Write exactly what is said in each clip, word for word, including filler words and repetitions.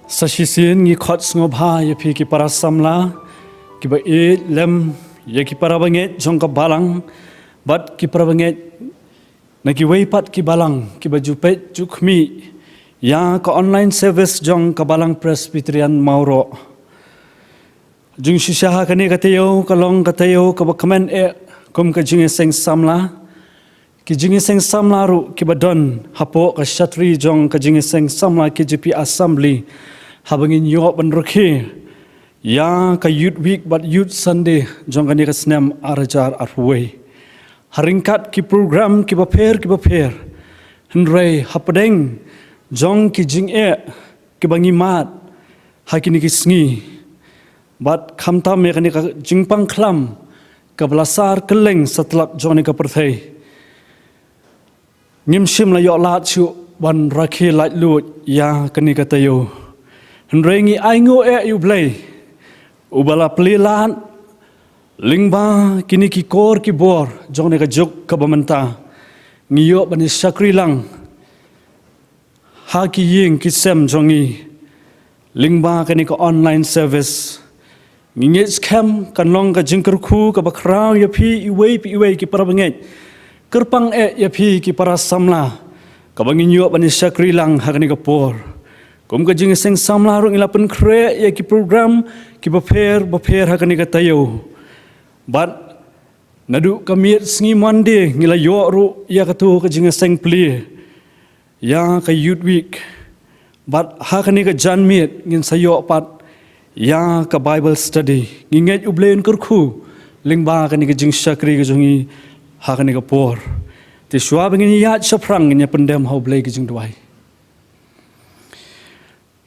Sa shisien ngi khot sngewbha ïa phi ki para samla, kiba ïeit lem ïa ki para bangeit jong ka balang, bad ki para bangeit na kiwei pat ki balang, kiba ju peit ju khmih ïa ka online service jong ka Balang Presbyterian Mawroh. Jingshisha ha kane ka taïew, ka long ka taïew kaba kmen eh kum ka jingïaseng samla. Ki jingïaseng samla ruh kiba don hapoh ka shatri jong ka jingïaseng samla K J P Assembly, haba ngin ïoh ban rakhe ïa ka Youth Week bad Youth Sunday jong kane ka snem ar hajar arphew wei, ha ryngkat ki program kiba pher kiba pher. Hynrei hapdeng jong ki jingeh kiba ngi mad ha kine ki sngi, bad khamtam ïa kane ka jingpang khlam kaba la sar kylleng satlak jong kane ka pyrthei, ngim shym la ïoh lad shuh ban rakhe laitluid ïa kane ka taïew. Hynrei ngi ainguh eh ïa U Blei, uba la plie lad lyngba kine ki kor ki bor jong kane ka juk kaba mynta, ngi ïoh ban ïa shakri lang ha ki ïing ki sem jong ngi lyngba kane ka online service. Ngi ngeit skhem kan long ka jingkyrkhu kaba khraw ïa phi iwei pa iwei ki para bangeit, kyrpang eh ïa phi ki para samla, kaba ngin ïoh ban ïa shakri lang ha kane ka por kum ka jingïaseng samla. Ruh ngi la pynkhreh ïa ki program kiba pher bapher ha kane ka taïew, bad naduh ka miet sngi Monday ngi la ïoh ruh ïa kato ka jingïaseng plie ïa ka Youth Week. Bad ha kane ka janmiet ngin sa ïoh pat ïa ka Bible study. Ngi ngeit U Blei un kyrkhu lyngba kane ka jingshakri ka jong ngi ha kane ka por. Te shuwa ba ngin ïaid shaphrang, ngin ïa pyndem ha U Blei ka jingduwai.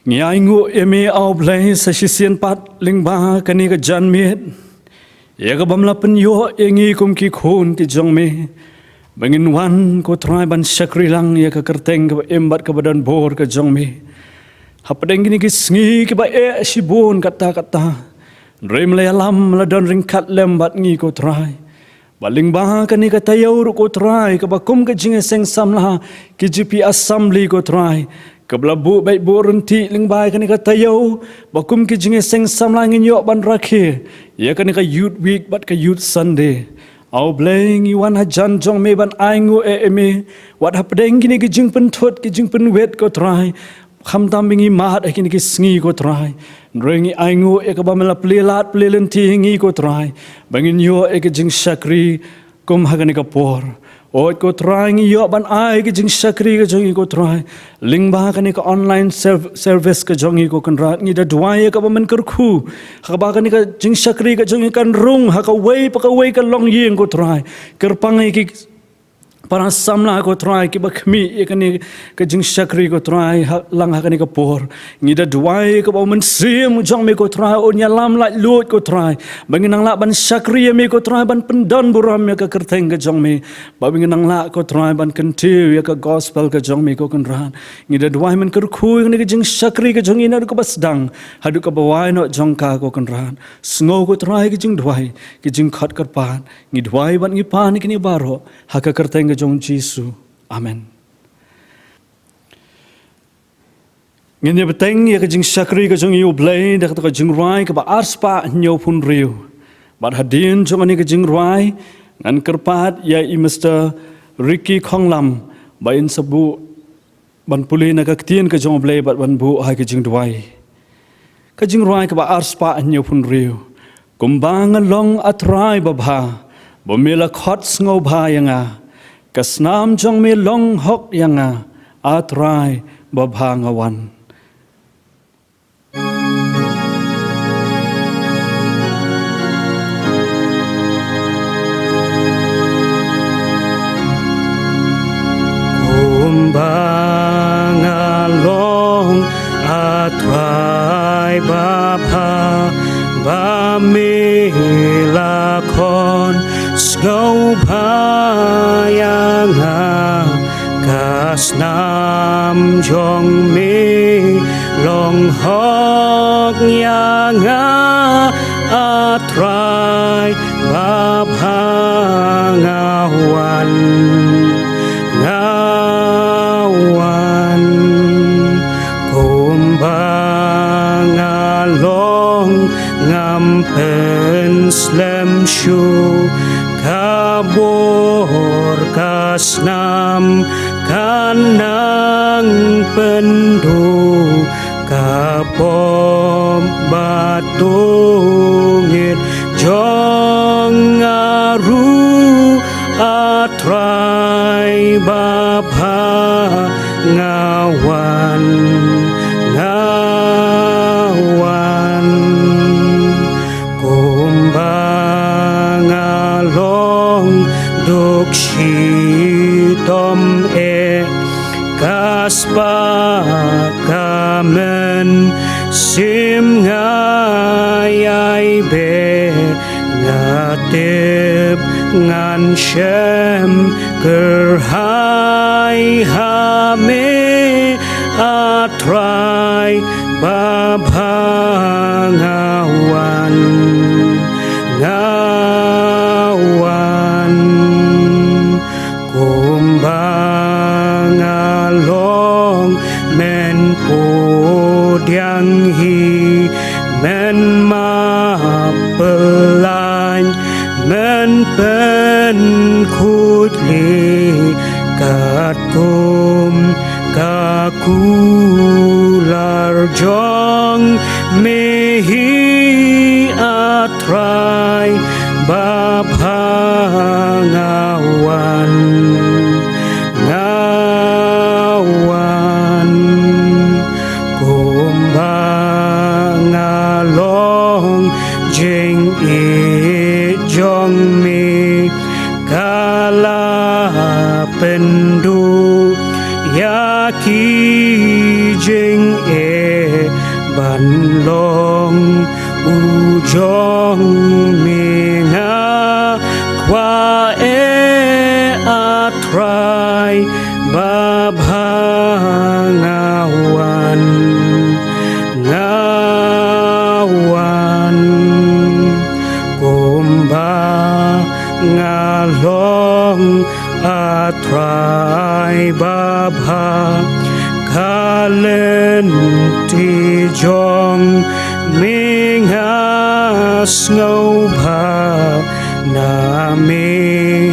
Ngi ainguh ïa me, A U Blei, sa shisien pat lyngba kane ka janmiet, ïa kaba me la pynïoh ïa ngi kum ki khun ki jong me, ba ngin wan, ko Trai, ban shakri lang ïa ka kyrteng kaba im bad kaba don bor ka jong me. Hapdeng kine ki sngi kiba eh shibun katta katta, hynrei me la ïalam, me la don ryngkat lem bad ngi, ko Trai. Bad lyngba kane ka taïew ruh, ko Trai, kaba kum ka jingïaseng samla K J P Assembly, ko Trai, kaba la buh beit buh ryntih lyngba kane ka taïew, ba kum ka jingïaseng samla ngin ïoh ban rakhe ïa kane ka Youth Week bad ka Youth Sunday. A U Blei, ngi wan hajan jong me ban ainguh eh ïa me, wat hapdeng kine ki jingpynthut ki jingpynwit, ko Trai, khamtam ba ngi mad ha kine ki sngi, ko Trai, hynrei ngi ainguh ïa kaba me la plie lad plie lynti ïa ngi, ko Trai, ba ngin ïoh ïa ka jingshakri kum ha kane ka por. Oi, ko Trai, ngi ïoh ban ai ka jingshakri ka jong ngi, ko Trai, lyngba kane ka online serv-, service ka jong ngi, ko Kynrad. Ngi da duwai ïa kaba men kyrkhu, ha kaba kane ka jingshakri ka jong ngi kan rung ha kawei pa kawei ka longïing, ko Trai. Kyrpang ïa ki para samla, ko Trai, kiba khmih ïa kane ka jingshakri, ko Trai, ha, lang ha kane ka por. Ngi da duwai kaba U Mynsiem jong me, ko Trai, un ïalam laitluid, ko Trai, ba ngin nang lah ban shakri ïa me, ko Trai, ban pyndonburom ïa ka kyrteng ka jong me, ba ngin nang lah, ko Trai, ban kyntiew ïa ka gospel ka jong me, ko Kynrad. Ngi da duwai men kyrkhu ïa kane ka jingshakri ka jong ngi naduh kaba sdang haduh kaba wai noh jong ka, ko Kynrad. Sngew, ko Trai, ka jingduwai, ka jingkhot kyrpad. Ngi duwai bad ngi pan ïa kine baroh ha ka kyrteng ka jong U Jisu. Amen. Ngin ïa bteng ïa ka jingshakri ka jong ngi, U Blei, da kata ka jingrwai kaba arspah hynñiewphew hynriew. Bad hadien jong kane ka jingrwai, ngan kyrpad ïa i Mister Ricky Khonglam ba in sa buh ban pule na ka ktien ka jong U Blei bad ban buh ha ka jingduwai. Ka jingrwai kaba arspah hynñiewphew hynriew. Kumba nga long, A Trai babha, ba me la khot sngewbha ïa nga, ka snam jong me long hok ïa nga, A Trai babha, nga wan. Kumba nga long, A Trai babha, ba me la khot sngewbha ïa nga, ka snam jong me long hok ïa nga, A Trai babha, nga wan, nga wan. Kumba Shu ka bor ka snam ka nang pynduh ka pop ba tungit jong nga ruh, A Trai babha, nga wan, nga wan. Kumba nga long duk shitom eh, ka spah ka mynsiem nga ïai beh, nga tip ngan shem kyrhai ha me, A Trai babha, nga wan, nga wan. Kumba nga long, men pdiang hi, men map pyllait, men pynkhuid lih katkum ka kular jong me hi, A Trai babha, nga wan, nga wan. Kumba nga long, jingïeit jong me ka la pynduh ïa ki jingeh ban long u jong me, nga kwah eh, A Trai babha, nga wan, nga wan. Kumba nga long, A Trai babha, ka lynti jong me nga sngewbha na me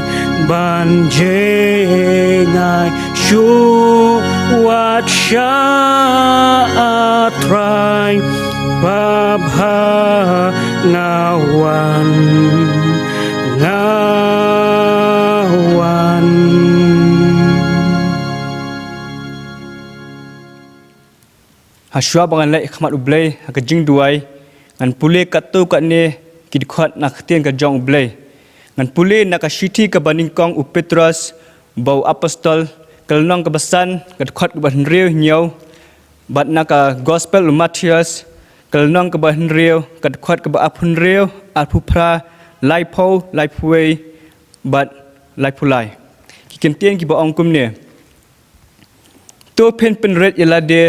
ban jngai shuh wat shah, A Trai babha, nga wan, nga wan. Hashwa ba ngan leit ha khmat U Blei ha ka jingduwai, ngan pule katto katne ki dkhot na ka ktien ka jong U Blei. Ngan pule na ka shithi kaba nyngkong u Petros, ba u apostol, ka lynnong kaba san, ka dkhot kaba hynriew hynñiew, bad na ka gospel u Mathaios, ka lynnong kaba hynriew, ka dkhot kaba arphew hynriew, arphew phra, laiphew, laiphew wei, bad laiphew lai. Ki kyntien kiba ong kumne. To phin pynrit ïa lade,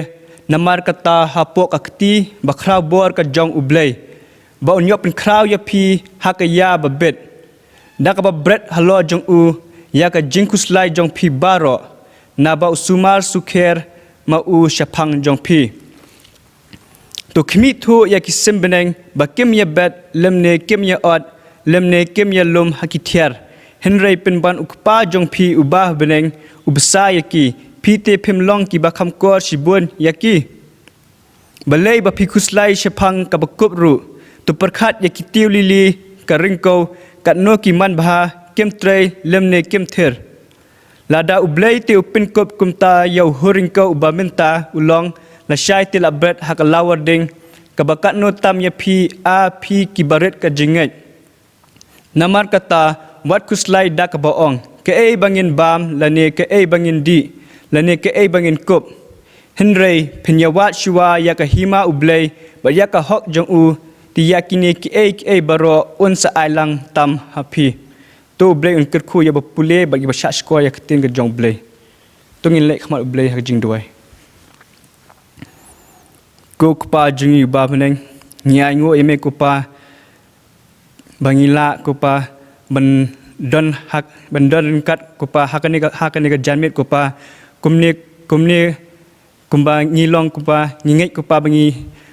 namar kata hapoh ka kti bakhraw bor ka jong U Blei, ba un ïoh pynkhraw ïa phi ha ka ïa ba bit, da kaba bret halor jong u ïa ka jingkhuslai jong phi baroh, naba u sumar sukher ma u shaphang jong phi. To khmih thuh ïa ki sim bneng ba kim ïa bet, lymne kim ïa ot, lymne kim ïa lum ha ki thiar. Hynrei pynban u Kpa jong phi uba ha bneng u bsa ïa ki, phi te phim long kiba kham kor shibun ïa ki. Balei ba phi khuslai shaphang kaba kup ruh? To pyrkhat ïa ki tiew lili ka ryngkew, katno ki man bha, kim trei lymne kim thir. Lada U Blei te u pynkup kumta ïa u hur ryngkew uba mynta u long, lashai te la bret ha ka lawar ding, kaba katno tam ïa phi, A phi kiba rit ka jingngeit. Namar kata, wat khuslai da kaba ong, kaei ba ngin bam, lane kaei ba ngin dih, lane kaei ba ngin kup. Hynrei phin ïawad shuwa ïa ka hima U Blei bad ïa ka hok jong u, te ïa kine kiei kiei baroh un sa ai lang tam ha phi. To U Blei un kyrkhu ïa ba pule bad ïa ba shah shkor ïa ka ktien ka jong U Blei. To ngin leit khmat U Blei ha ka jingduwai. Ko Kpa jong ngi uba ha bneng, ngi ainguh ïa me ko Pa, ba ngi lah ko Pa ban don hak, ban don ryngkat ko Pa ha kane ka, ha kane ka janmiet ko Pa. Kumne, kumne kumba ngi long ko Pa, ngi ngeit ko Pa ba ngi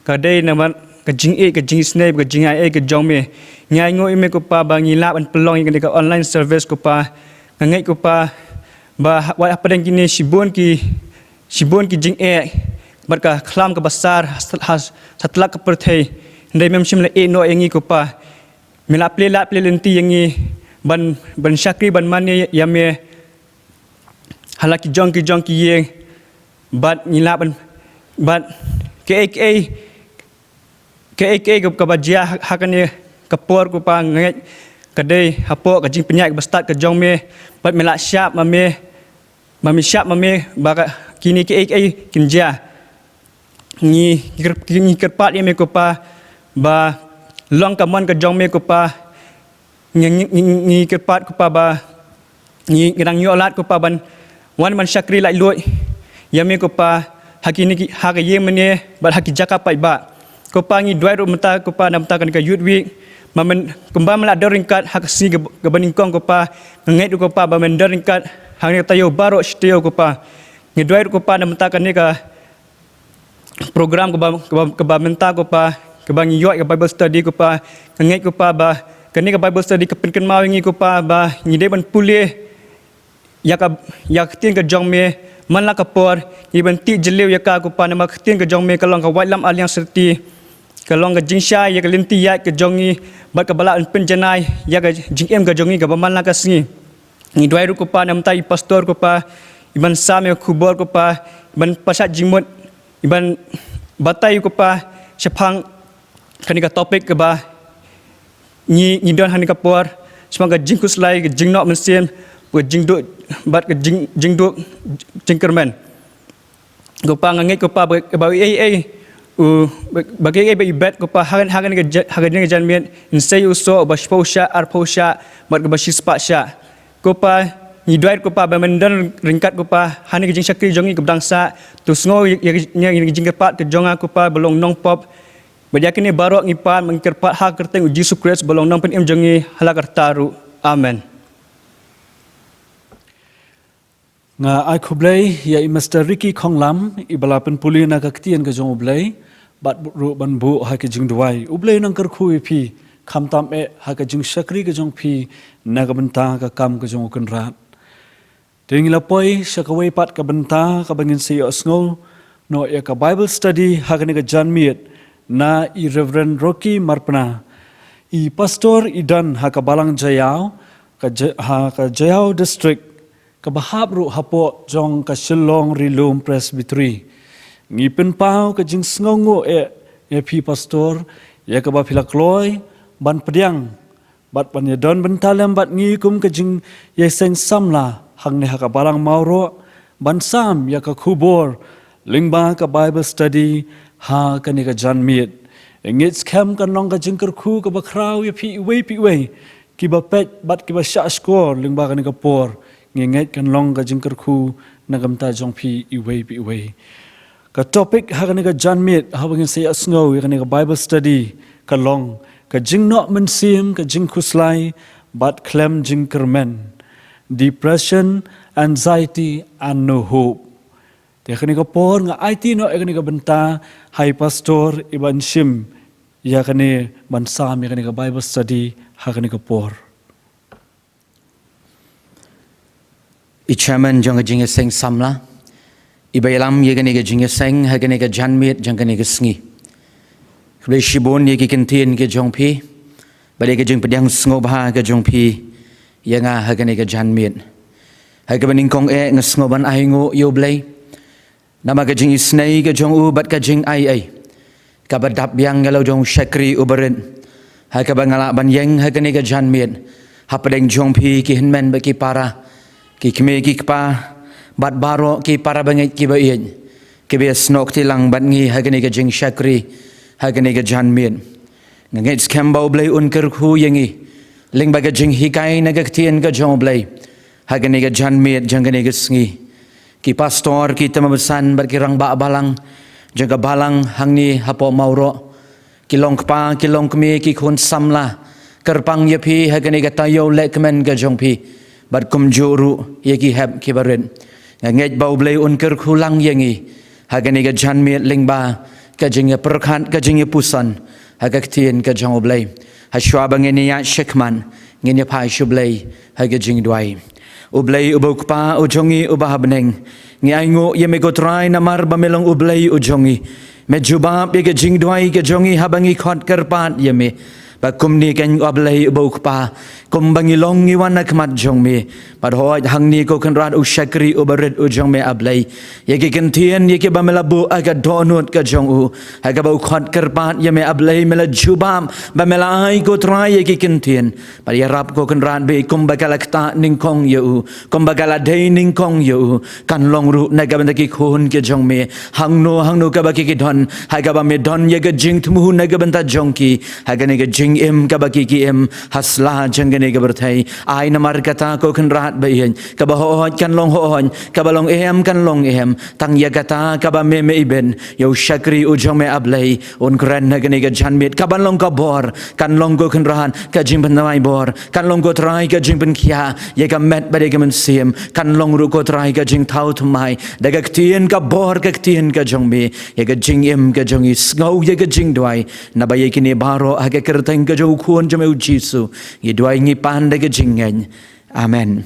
ka dei namar ka jingïeit, ka jingisynei, ka jingaiei ka jong me. Ngi ainguh ïa me ko Pa ba ngi lah ban pynlong ïa kane ka online service ko Pa. Nga ngeit ko Pa ba ha-, wat hapdeng kine shibun ki, shibun ki jingeh bad ka khlam kaba sar ha, ha, ha satlak ka pyrthei. Hynrei mem shym la ïehnoh ïa ngi ko Pa. Me la plie lad plie lynti ïa ngi ban, ban shakri ban mane ïa me ha la ki jong ki jong ki ïing. Bad ngi lah ban, bad kaei kaei, kaei kaei kaba jia ha, ha kane ka por ko Pa, nga ngeit ka dei hapoh ka jingpynïaid kaba stad ka jong me. Bad me la shah ma me, ba me shah ma me ba ka, kine kaei kaei kin jia. Ngi, ngi kyrpad ïa me ko Pa ba long ka mon ka jong me ko Pa. Ngi, ngi, ngi, ngi kyrpad ko Pa ba ngi, ngi dang ïoh lad ko Pa ban wan ban shakri laitluid ïa me ko Pa, ha kine ki, ha ka ïing mane bad ha ki jaka paidbah. Ko Pa ngi duwai ruh mynta ko Pa na bynta kane ka Youth Week. Ba men, kumba men la don ryngkat ha ka sngi kaba, kaba nyngkong ko Pa, nga ngeit ruh ko Pa ba men don ryngkat ha kane ka taïew baroh shi taïew ko Pa. Ngi duwai ruh ko Pa na bynta kane ka program kaba, kaba, kaba mynta ko Pa, kaba ngi ïoh ïa ka Bible study ko Pa. Nga ngeit ko Pa ba kane ka Bible study ka pynkynmaw ïa ngi ko Pa ba ngi dei ban pule ïa ka, ïa ka ktien ka jong me man la ka por, ngi ban tih jylliew ïa ka ko Pa, namar ka ktien ka jong me ka long ka waitlam aliang syrti, ka long ka jingshai ïa ka lynti ïaid ka jong ngi, bad kaba lah ban pynjanai ïa ka jingim ka jong ngi kaba man la ka sngi. Ngi duwai ruh ko Pa na bynta i pastor ko Pa, i ban sam ïa ka khubor ko Pa, i ban pashat jingmut, i ban batai ko Pa shaphang kane ka topic kaba ngi, ngi don ha kane ka por, shaphang ka jingkhuslai, ka jingnoh mynsiem, ka jingduh, bad ka jing, jingduh jingkyrmen. Ko Pa nga ngeit ko Pa ba, ba ei ei, u, ba, ba ei ei ba i bet ko Pa ha, ha kane ka ja-, ha kane ka janmiet, yn sei u soh ba shiphew shah, arphew shah, bad kaba shispah shah. Ko Pa ngi duwai ko Pa ba men don ryngkat ko Pa ha kane ka jingshakri jong ngi kaba dang sah. To sngew ïa, ïa, ïa, ïa ka jingkyrpad ka jong nga ko Pa ba long nongpop. Bad ïa kine baroh ngi pan, ngi kyrpad ha ka kyrteng u Jisu Khrist ba long nongpynim jong ngi hala karta ruh. Amen. Nga ai khublei ïa i Mister Ricky Khonglam, i ba la pynpule na ka ktien ka jong U Blei, bad ruh ban buh ha ka jingduwai. U Blei un nang kyrkhu ïa phi, khamtam eh ha ka jingshakri ka jong phi na ka bynta ka kam ka jong U Kynrad. Te ngi la poi sha kawei pat ka bynta kaba ngin sa ïohsngew noh ïa ka Bible study ha kane ka janmiet na i Reverend Rocky Marpna, i pastor i don ha ka balang Jaïaw, ka Ja-, ha ka Jaïaw District, kaba hap ruh hapoh jong ka Shillong Ri Lum Presbytery. Ngi pynpaw ka jingsngewnguh eh ïa phi pastor, ïa kaba phi la kloi ban pdiang bad ban ïadon bynta lem bad ngi kum ka jingïaseng samla hangne ha ka balang Mawroh, ban sam ïa ka khubor lyngba ka Bible study ha kane ka janmiet. Ngeit skhem kan long ka jingkyrkhu kaba khraw ïa phi iwei pa iwei kiba peit bad kiba shahshkor lyngba kane ka por. Ngi ngeit kan long ka jingkyrkhu na ka bynta jong phi iwei pa iwei. Ka topic ha kane ka janmiet haba ngin sa ïohsngew ïa kane ka Bible study ka long ka jingnoh mynsiem, ka jingkhuslai bad khlem jingkyrmen. Depression, anxiety and no hope. Te ha kane ka por nga aiti noh ïa kane ka bynta ha i pastor i ban shim ïa kane, ban sam ïa kane ka Bible study ha kane ka por. I chairman jong ka jingïaseng samla, i ba ïalam ïa kane ka jingïaseng ha kane ka janmiet jong kane ka sngi. Khublei shibun ïa ki ktien ki jong phi bad ïa ka jingpdiang sngewbha ka jong phi ïa nga ha kane ka janmiet. Ha kaba nyngkong eh nga sngew ban ainguh ïa U Blei namar ka jingisynei ka jong u bad ka jingaiei kaba dap biang ïa la u jong u shakri u barit. Ha kaba nga lah ban ïeng ha kane ka janmiet hapdeng jong phi ki hynmen bad ki para, ki kmie ki kpa bad baroh ki para bangeit kiba ïeit kiba ïasnoh kti lang bad ngi ha kane ka jingshakri ha kane ka janmiet. Nga ngeit skhem ba U Blei un kyrkhu ïa ngi lyngba ka jinghikai na ka ktien ka jong U Blei ha kane ka janmiet jong kane ka sngi. Ki pastor, ki tymmen basan bad ki rangbah balang jong ka balang hangne hapoh Mawroh, ki long kpa, ki long kmie, ki khun samla, kyrpang ïa phi ha kane ka taïew lehkmen ka jong phi bad kumjuh ruh ïa ki hep ki barit. Nga ngeit ba U Blei un kyrkhu lang ïa ngi ha kane ka janmiet lyngba ka jingïapyrkhat, ka jingïapuson Ha ka ktien ka jong U Blei. Hashwa ba ngin ïa shakmat, ngin ïa phai sha U Blei ha ka jingduwai. U Blei uba u Kpa u jong ngi uba ha bneng, ngi ainguh ïa me ko Trai namar ba me long U Blei u jong ngi. Me jubab ïa ka jingduwai ka jong ngi haba ngi khot kyrpad ïa me. Ba kumne keiñ, A Blei uba u Kpa, kumba ngi long ngi wan ha khmat jong me. Bad hooid hangne ko Kynrad, u shakri uba rit u jong me A Blei, ïa ki ktien ïa kiba me la buh ha ka dohnud ka jong u, ha kaba u khot kyrpad ïa me A Blei, me la jubab ba me la ai ko Trai ïa ki ktien. Bad ïarap ko Kynrad, ba kumba ka la ktah nyngkong ïa u, kumba ka la dei nyngkong ïa u, kan long ruh na ka bynta ki khun ki jong me. Hangno hangno kaba ki ki don, ha kaba me don ïa ka jingthmu na ka bynta jong ki, ha kane ka jingim kaba ki ki im ha sla jong kane ka pyrthei. Ai namar kata ko Kynrad ba ïeit, kaba hooid kan long hooid, kaba long em kan long em. Tang ïa kata kaba me me ibit, ïa u shakri u jong me A Blei, un kren ha kane ka janmiet, kaban long ka bor, kan long ko Kynrad ka jingpynthymmai bor, kan long ko Trai ka jingpynkhiah ïa ka met bad ïa ka mynsiem, kan long ruh ko Trai ka jingthaw thymmai da ka ktien ka bor, ka ktien ka jong me, ïa ka jingim ka jong ngi. Sngew ïa ka jingduwai, naba ïa kine baroh ha ka kyrteng ka jong u Khun jong me u Jisu ngi duwai ngi pan da ka jingngeit. Amen.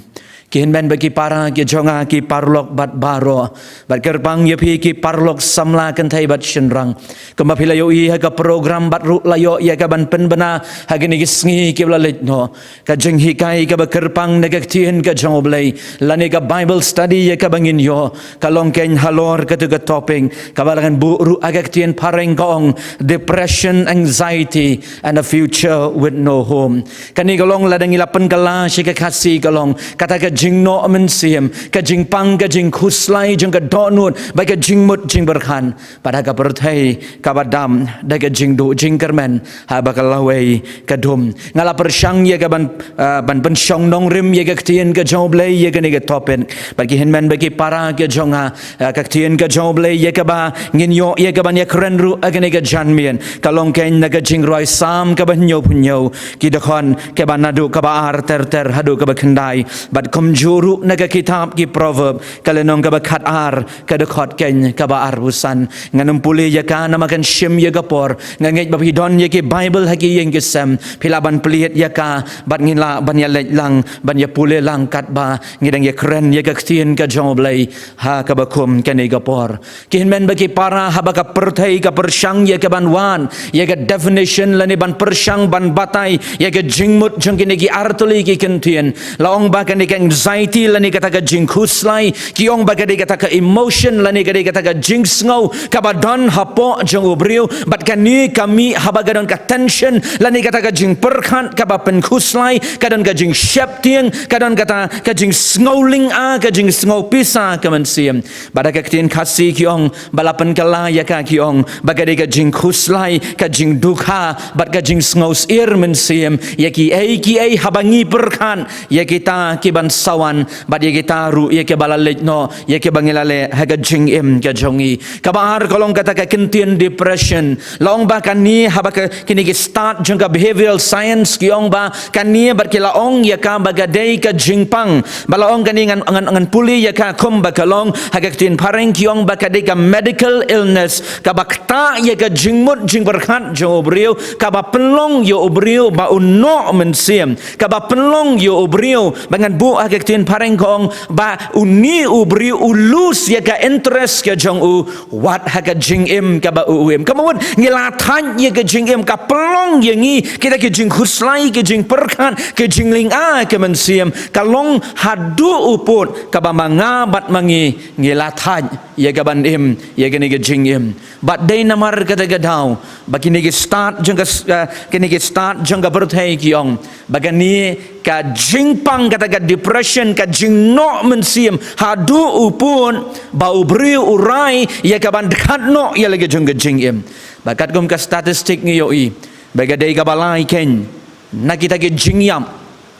Ki hynmen bad ki para ki jong nga, ki paralok bad baroh, bad kyrpang ïa phi ki paralok samla kynthei bad shynrang. Kumba phi la ïohi ha ka program bad ruh la ïoh ïa kaban pynbna ha kine ki sngi kiba la leit noh, ka jinghikai kaba kyrpang na ka ktien ka jong U Blei, lane ka Bible study ïa kaba ngin ïoh, ka long keiñ halor katu ka topic kaba la ngan buh ruh ha ka ktien phareng, ka ong depression, anxiety and a future with no hope. Kane ka long, lada ngi la pynkylla sha ka Khasi, ka long kata ka jingnoh mynsiem, ka jingpang, ka jingkhuslai jong ka dohnud bad ka jingmut jingpyrkhat. Bad ha ka pyrthei kaba dam da ka jingduh jingkyrmen haba ka lawei ka dum. Nga la pyrshang ïa kaban, ah, ban pynshong nongrim ïa ka ktien ka jong U Blei ïa kane ka topic. Bad ki hynmen bad ki para ki jong nga, ah, ka ktien ka jong U Blei ïa kaba ngin ïoh ïa kaban ïakren ruh ha kane ka janmiet, ka long keiñ na ka Jingrwai Salm kaba hynñiewphew hynñiew, ki dkhot kaba naduh kaba ar ter ter haduh kaba khyndai. Bad kumjuh ruh na ka kitab ki Proverb, ka lynnong kaba khatar, ka dkhot keiñ kaba arphew san. Ngan ym pule ïa ka namar kan shim ïa ka por. Nga ngeit ba phi don ïa ki Bible ha ki ïing ki sem, phi lah ban plie ïa ka, bad ngin lah ban ïaleit lang, ban ïapule lang katba ngi dang ïakren ïa ka ktien ka jong U Blei ha kaba kum kane ka por. Ki hynmen bad ki para, haba ka pyrthei ka pyrshang ïa kaban wad ïa ka definition lane ban pyrshang ban batai ïa ka jingmut jong kine ki artylli ki ktien, la ong ba kane ka anxiety lane kata ka jingkhuslai, ki ong ba ka dei kata ka emotion lane ka dei kata ka jingsngew kaba don hapoh jong u briew. Bad kane ka mih haba ka don ka tension lane kata ka jingpyrkhat kaba pynkhuslai, ka don ka jingsheptieng, ka don kata ka jingsngew lynga, ka jingsngew pisa ka mynsiem. Bad ha ka ktien Khasi ki ong, ba la pynkylla ïa ka ki ong ba ka dei ka jingkhuslai, ka jingdukha bad ka jingsngew syier mynsiem ïa kiei kiei haba ngi pyrkhat ïa kita kiban sa wan, bad ïa kita ruh ïa kiba la leit noh, ïa kiba ngi la leh ha ka jingim ka jong ngi. Kaba ar ka long kata ka ktien depression. La ong ba kane haba ka, kine ki stad jong ka behavioral science ki ong ba kane, bad ki la ong ïa ka ba ka dei ka jingpang. Ba la ong kane, ngan, ngan, ngan pule ïa ka kumba ka long ha ka ktien phareng, ki ong ba ka dei ka medical illness kaba ktah ïa ka jingmut jingpyrkhat jong u briew, kaba pynlong ïa u briew ba u noh mynsiem, kaba pynlong ïa u briew ba ngan buh ha ka ktien phareng, ka ong ba une u briew u lose ïa ka interest ka jong u wat ha ka jingim kaba u im. Ka mut ngi la thait ïa ka jingim, ka pynlong ïa ngi kita ki jingkhuslai, ki jingpyrkhat, ki jinglynga ka mynsiem, ka long haduh u pud kaba ma nga bad ma ngi ngi la thait ïa kaban im ïa kane ka jingim. Bad dei namar kata ka daw ba kine ki stad jong ka, eh, kine ki stad jong ka pyrthei ki ong ba kane ka jingpang, kata ka depression, ka jingnoh mynsiem haduh u pud ba u briew u rai ïa kaban dkhat noh ïa la ka jong ka jingim. Ba katkum ka statistic ngi ïohi ba ka dei kaba lai keiñ na kita ki jingïap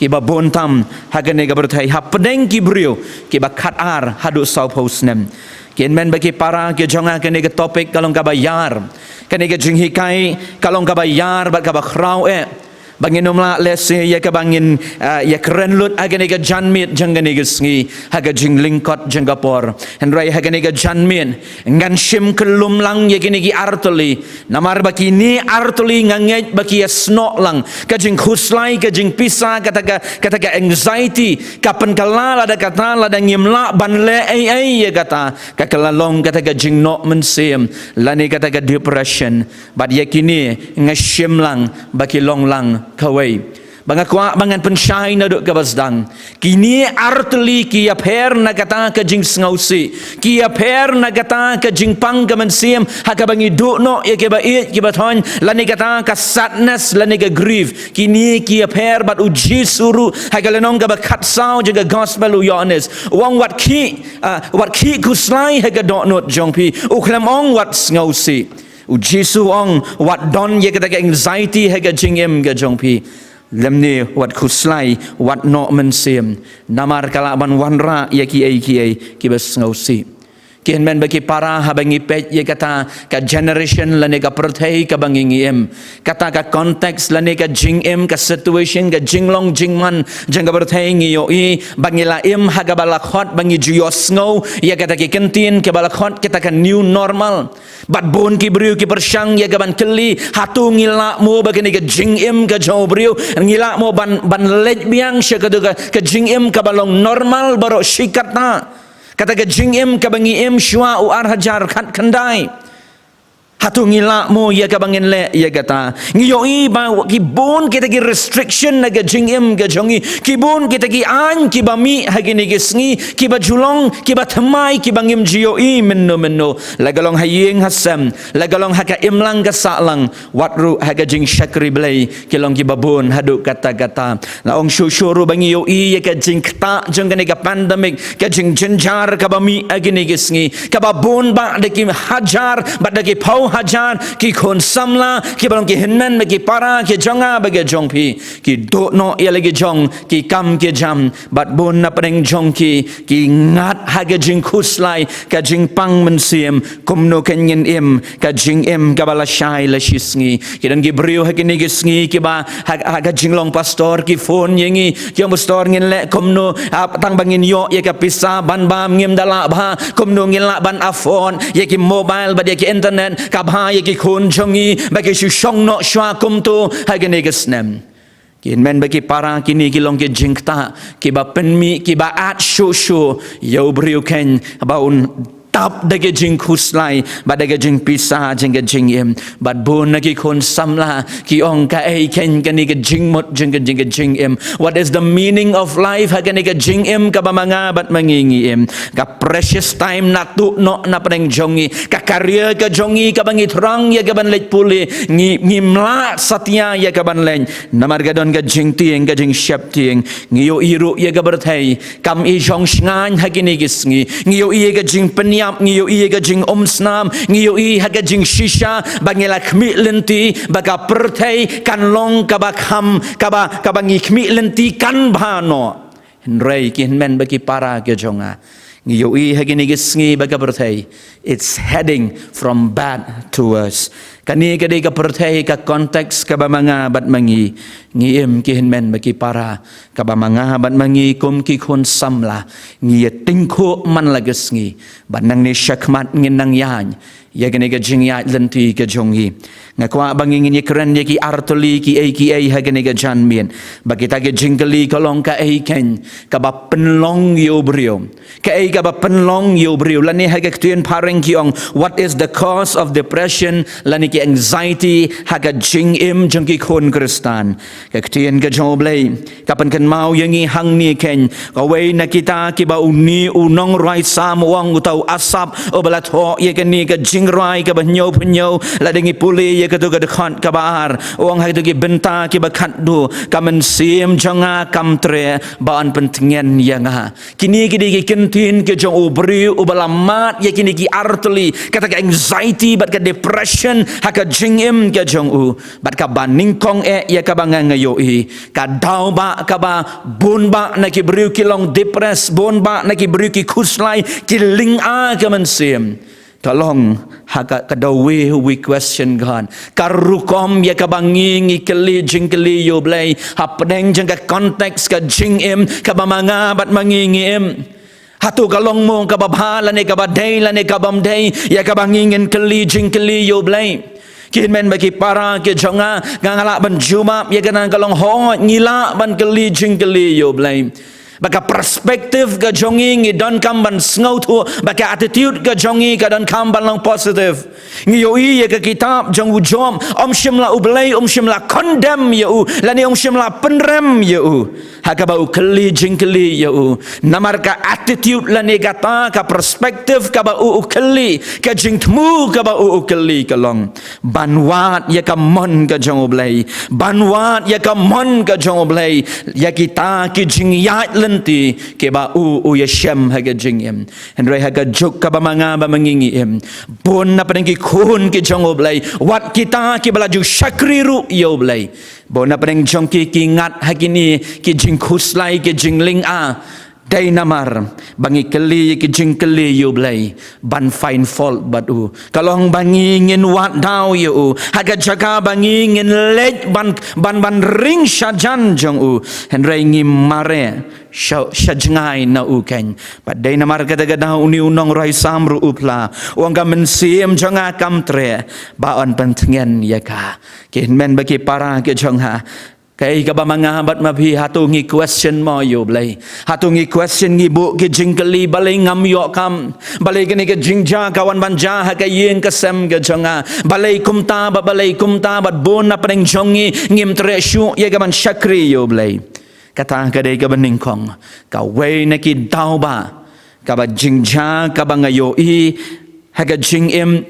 kiba bun tam ha kane ka pyrthei hapdeng ki briew kiba khatar haduh sawphew snem. Ki hynmen bad ki para ki jong nga, kane ka topic ka long kaba ïar, kane ka jinghikai ka long kaba ïar bad kaba khraw eh. Ba ngin ym lah lehse ïa kaba ngin, ah, ïakren lut ha kane ka janmiet jong kane ka sngi, ha ka jinglyngkot jong ka por. Hynrei ha kane ka janmiet, ngan shim kyllum lang ïa kine ki artylli. Namar ba kine artylli nga ngeit ba ki ïasnoh lang. Ka jingkhuslai, ka jingpisa, kata ka, kata ka anxiety, ka pynkylla lada kata, lada ngim lah ban leh ei ei ïa kata, ka kylla long kata ka jingnoh mynsiem, lane kata ka depression. Bad ïa kine nga shim lang ba ki long lang kawei. Ba nga kwah ba ngan pynshai naduh kaba sdang. Kine artylli ki ïapher na kata ka jingsngewsih. Ki ïapher na kata ka jingpang ka mynsiem, ha kaba ngi duh noh ïa kiba ïeit kiba thoiñ, lane kata ka sadness, lane ka grief. Kine ki ïapher bad u Jisu ruh, ha ka lynnong kaba khatsaw jong ka gospel u Ïoannis. U ong wat khih, ah, wat khih khuslai ha ka dohnud jong phi. U khlem ong wat sngewsih. U Jisu u ong wat don ïa kata ka anxiety ha ka jingim ka jong phi. Lymne wat khuslai, wat noh mynsiem. Namar ka lah ban wanrah ïa kiei kiei kiba sngewsih. Ki hynmen bad ki para, haba ngi peit ïa kata ka generation lane ka pyrthei kaba ngi ngi im. Kata ka context lane ka jingim, ka situation, ka jinglong jingman jong ka pyrthei, ngi ïohi ba ngi la im ha kaba la khot ba ngi ju ïohsngew ïa kata ki kyntien kiba la khot kata ka new normal. Bad bun ki briew ki pyrshang ïa kaban kylli, hato ngi lah mo ba kane ka jingim ka jong u briew, ngi lah mo ban, ban leit biang sha kata ka, ka jingim kaba long normal baroh shi katta. Kata ka jingim kaba ngi im shuwa u ar hajar khatkhyndai. Hato ngi lah mo ïa kaba ngin leh ïa kata. Ngi ïohi ba ki bun kita ki restriction na ka jingim ka jong ngi. Ki bun kita ki aiñ kiba mih ha kine ki sngi, kiba ju long, kiba thymmai, kiba ngim ju ïohi mynno mynno. La ka long ha ïing ha sem, la ka long ha ka imlang ka sahlang, wat ruh ha ka jingshakri Blei, ki long kiba bun haduh katta katta. La ong shuh shuh ruh ba ngi ïohi ïa ka jingktah jong kane ka pandemic, ka jingjynjar kaba mih ha kine ki sngi, kaba bun bah da ki hajar bad da ki phew hajar ki khun samla, kiba long ki hynmen bad ki para ki jong nga bad ki jong phi, ki duh noh ïa la ki jong ki kam ki jam, bad bun na pdeng jong ki, ki ngat ha ka jingkhuslai, ka jingpang mynsiem, kumno kan ngin im ka jingim kaba lashai lashisngi. Ki don ki briew ha kine ki sngi kiba ha, ha ka jinglong pastor ki phone ïa ngi, ki ong pastor, ngin leh kumno, ah, tang ba ngin ïoh ïa ka pisa ban bam, ngim da lah bha, kumno ngin lah ban afford ïa ki mobile bad ïa ki internet, ka bha ïa ki khun jong ngi ba ki shu shong noh shuwa kumto ha kine ki snem. Ki hynmen bad ki para, kine ki long ki jingktah kiba pynmih, kiba ait shuh shuh ïa u briew khein ba un tap da ka jingkhuslai bad da ka jingpisa jong ka jingim. Bad bun na ki khun samla ki ong, kaei khein kane ka jingmut jong ka jing, ka jingim? What is the meaning of life ha kane ka jingim kaba ma nga bad ma ngi ngi im? Ka precious time na tuh noh na pdeng jong ngi, ka career ka jong ngi kaba ngi thrang ïa kaban leit pule, ngi, ngim lah satia ïa kaban leit. Namar ka don ka jingtieng, ka jingsheptieng. Ngi ïohi ruh ïa ka pyrthei kam i shong shngaiñ ha kine ki sngi. Ngi ïohi ïa ka jingpynïap, ngi ïohi ïa ka jingumsnam, ngi ïohi ha ka jingshisha ba ngi la khmih lynti ba ka pyrthei kan long kaba kham, kaba, kaba ngi khmih lynti kan bha noh. Hynrei ki hynmen bad ki para ki jong nga, ngi ïohi ha kine ki sngi ba ka pyrthei, it's heading from bad to worse. Kane ka dei ka pyrthei, ka context kaba ma nga bad ma ngi ngi im, ki hynmen bad ki para, kaba ma nga bad ma ngi kum ki khun samla ngi ïa tyngkhuh man la ka sngi. Bad nangne shakhmat ngin nang ïaid ïa kane ka jingïaid lynti ka jong ngi. Nga kwah ba ngi ngin ïakren ïa ki artylli kiei kiei ha kane ka janmiet. Ba kita ki jingkylli ka long, kaei khein kaba pynlong ïa u briew? Kaei kaba pynlong ïa u briew? Lane ha ka ktien phareng ki ong, what is the cause of depression, lane ki anxiety ha ka jingim jong ki khun Khristan? Ka ktien ka jong U Blei ka pynkynmaw ïa ngi hangne khein, kawei na kita kiba une u nongrwai Salm u ong, uta u Asaph, uba la thoh ïa kane ka jingrwai kaba hynñiewphew hynñiew, lada ngi pule ïa kato ka dkhot kaba ar, u ong ha kito ki bynta kiba khatduh, ka mynsiem jong nga kam treh ba yn pyntngen ïa nga. Kine ki dei ki kyntien ki jong u briew uba la mad ïa kine ki artylli, kata ka anxiety bad ka depression ha ka jingim ka jong u. Bad kaba nyngkong eh ïa kaba nga nga ïohi, ka daw ba kaba bun ba na ki briew ki long depressed, bun ba na ki briew ki khuslai, ki lynga ka mynsiem. Ka long ha ka, ka dei uwei u question God. Ka rukom ïa kaba ngi ngi kylli jingkylli ïa U Blei hapdeng jong ka context ka jingim kaba ma nga bad ma ngi ngi im. Hato ka long mo kaba bha lane kaba dei lane kabym dei ïa kaba ngi ngin kylli jingkylli ïa U Blei. Ki hynmen bad ki para ki jong nga, nga lah ban jubab ïa kane, ka long hooid ngi lah ban kylli jingkylli ïa U Blei. Ba ka perspective ka jong ngi ngi donkam ban sngewthuh, ba ka attitude ka jong ngi ka donkam ban long positive. Ngi ïohi ïa ka kitab jong u Job, um shym la, U Blei um shym la condemn ïa u, lane um shym la pynrem ïa u ha kaba u kylli jingkylli ïa u. Namar ka attitude lane kata ka perspective kaba u u kylli, ka jingthmu kaba u u kylli ka long ban wad ïa ka mon ka jong U Blei, ban wad ïa ka mon ka jong U Blei ïa kita ki jingïaid lynti kiba u u ïashem ha ka jingim. Hynrei ha ka juk kaba ma nga bad ma ngi ngi im, bun na pdeng ki khun ki jong U Blei, wat kita kiba la ju shakri ruh ïa U Blei, bun na pdeng jong ki ki ngat ha kine ki jingkhuslai, ki jinglynga. Dei namar ba ngi kylli ki jingkylli ïa U Blei ban find fault bad u. Ka long ba ngi ngin wad daw ïa u ha ka jaka ba ngi ngin leit ban, ban, ban ring shajan jong u. Hynrei ngi mareh sha, sha jngai na u keiñ. Bad dei namar kata ka daw une u nongrwai Salm ruh u phla, u ong, ka mynsiem jong nga kam treh ba yn pyntngen ïa ka. Ki hynmen bad ki para ki jong nga, kaei kaba ma nga bad ma phi, hato ngi question mo ïa U Blei? Hato ngi question, ngi buh ki jingkylli, balei ngam ïoh kam? Balei kane ka jingjia ka wan ban jia ha ka ïing ka sem ka jong nga? Balei kumta bad balei kumta bad bun na pdeng jong ngi ngim treh shuh ïa ka ban shakri ïa U Blei? Kata ka dei kaba nyngkong, kawei na ki daw ba, kaba jingjia kaba nga ïohi ha ka jingim,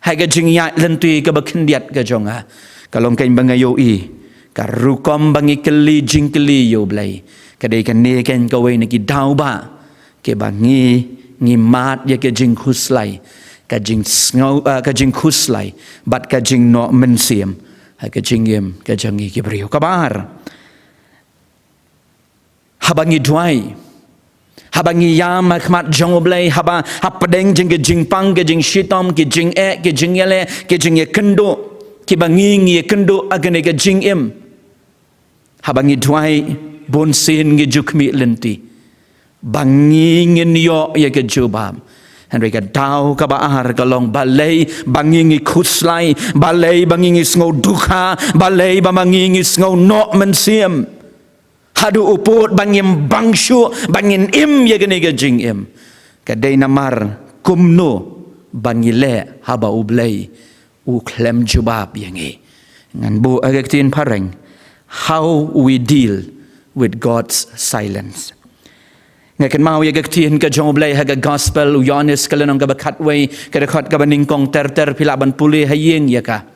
ha ka jingïaid lynti kaba khyndiat ka jong nga, ka long keiñ ba nga ïohi ka rukom ba ngi kylli jingkylli ïa U Blei. Ka dei kane keiñ kawei na ki daw ba, kiba ngi, ngi mad ïa ka jingkhuslai, ka jingsngew, ah, ka jingkhuslai bad ka jingnoh mynsiem ha ka jingim ka jong ngi ki briew. Kaba ar, haba ngi duwai, haba ngi ïam ha khmat jong U Blei, haba hapdeng jong ki jingpang, ki jingshitom, ki jingeh, ki jingïaleh, ki jingïakynduh kiba ngi ngi ïakynduh ha kane ka jingim, haba ngi duwai, bunsien ngi ju khmih lynti ba ngi ngin ïoh ïa ka jubab. Hynrei ka daw kaba ar ka long, balei ba ngi ngi khuslai, balei ba ngi ngi sngew dukha, balei ba ma ngi ngi sngew noh mynsiem haduh u pud ba ngim bang shuh ba ngin im ïa kane ka jingim? Ka dei namar kumno ba ngi leh haba U Blei u khlem jubab ïa ngi. Ngan buh ha ka ktien phareng, how we deal with God's silence. Nga kynmaw ïa ka ktien ka jong U Blei ha ka Gospel u Ïoannis ka lynnong kaba khatwei, ka dkhot kaba nyngkong ter ter, phi lah ban pule ha ïing ïa ka.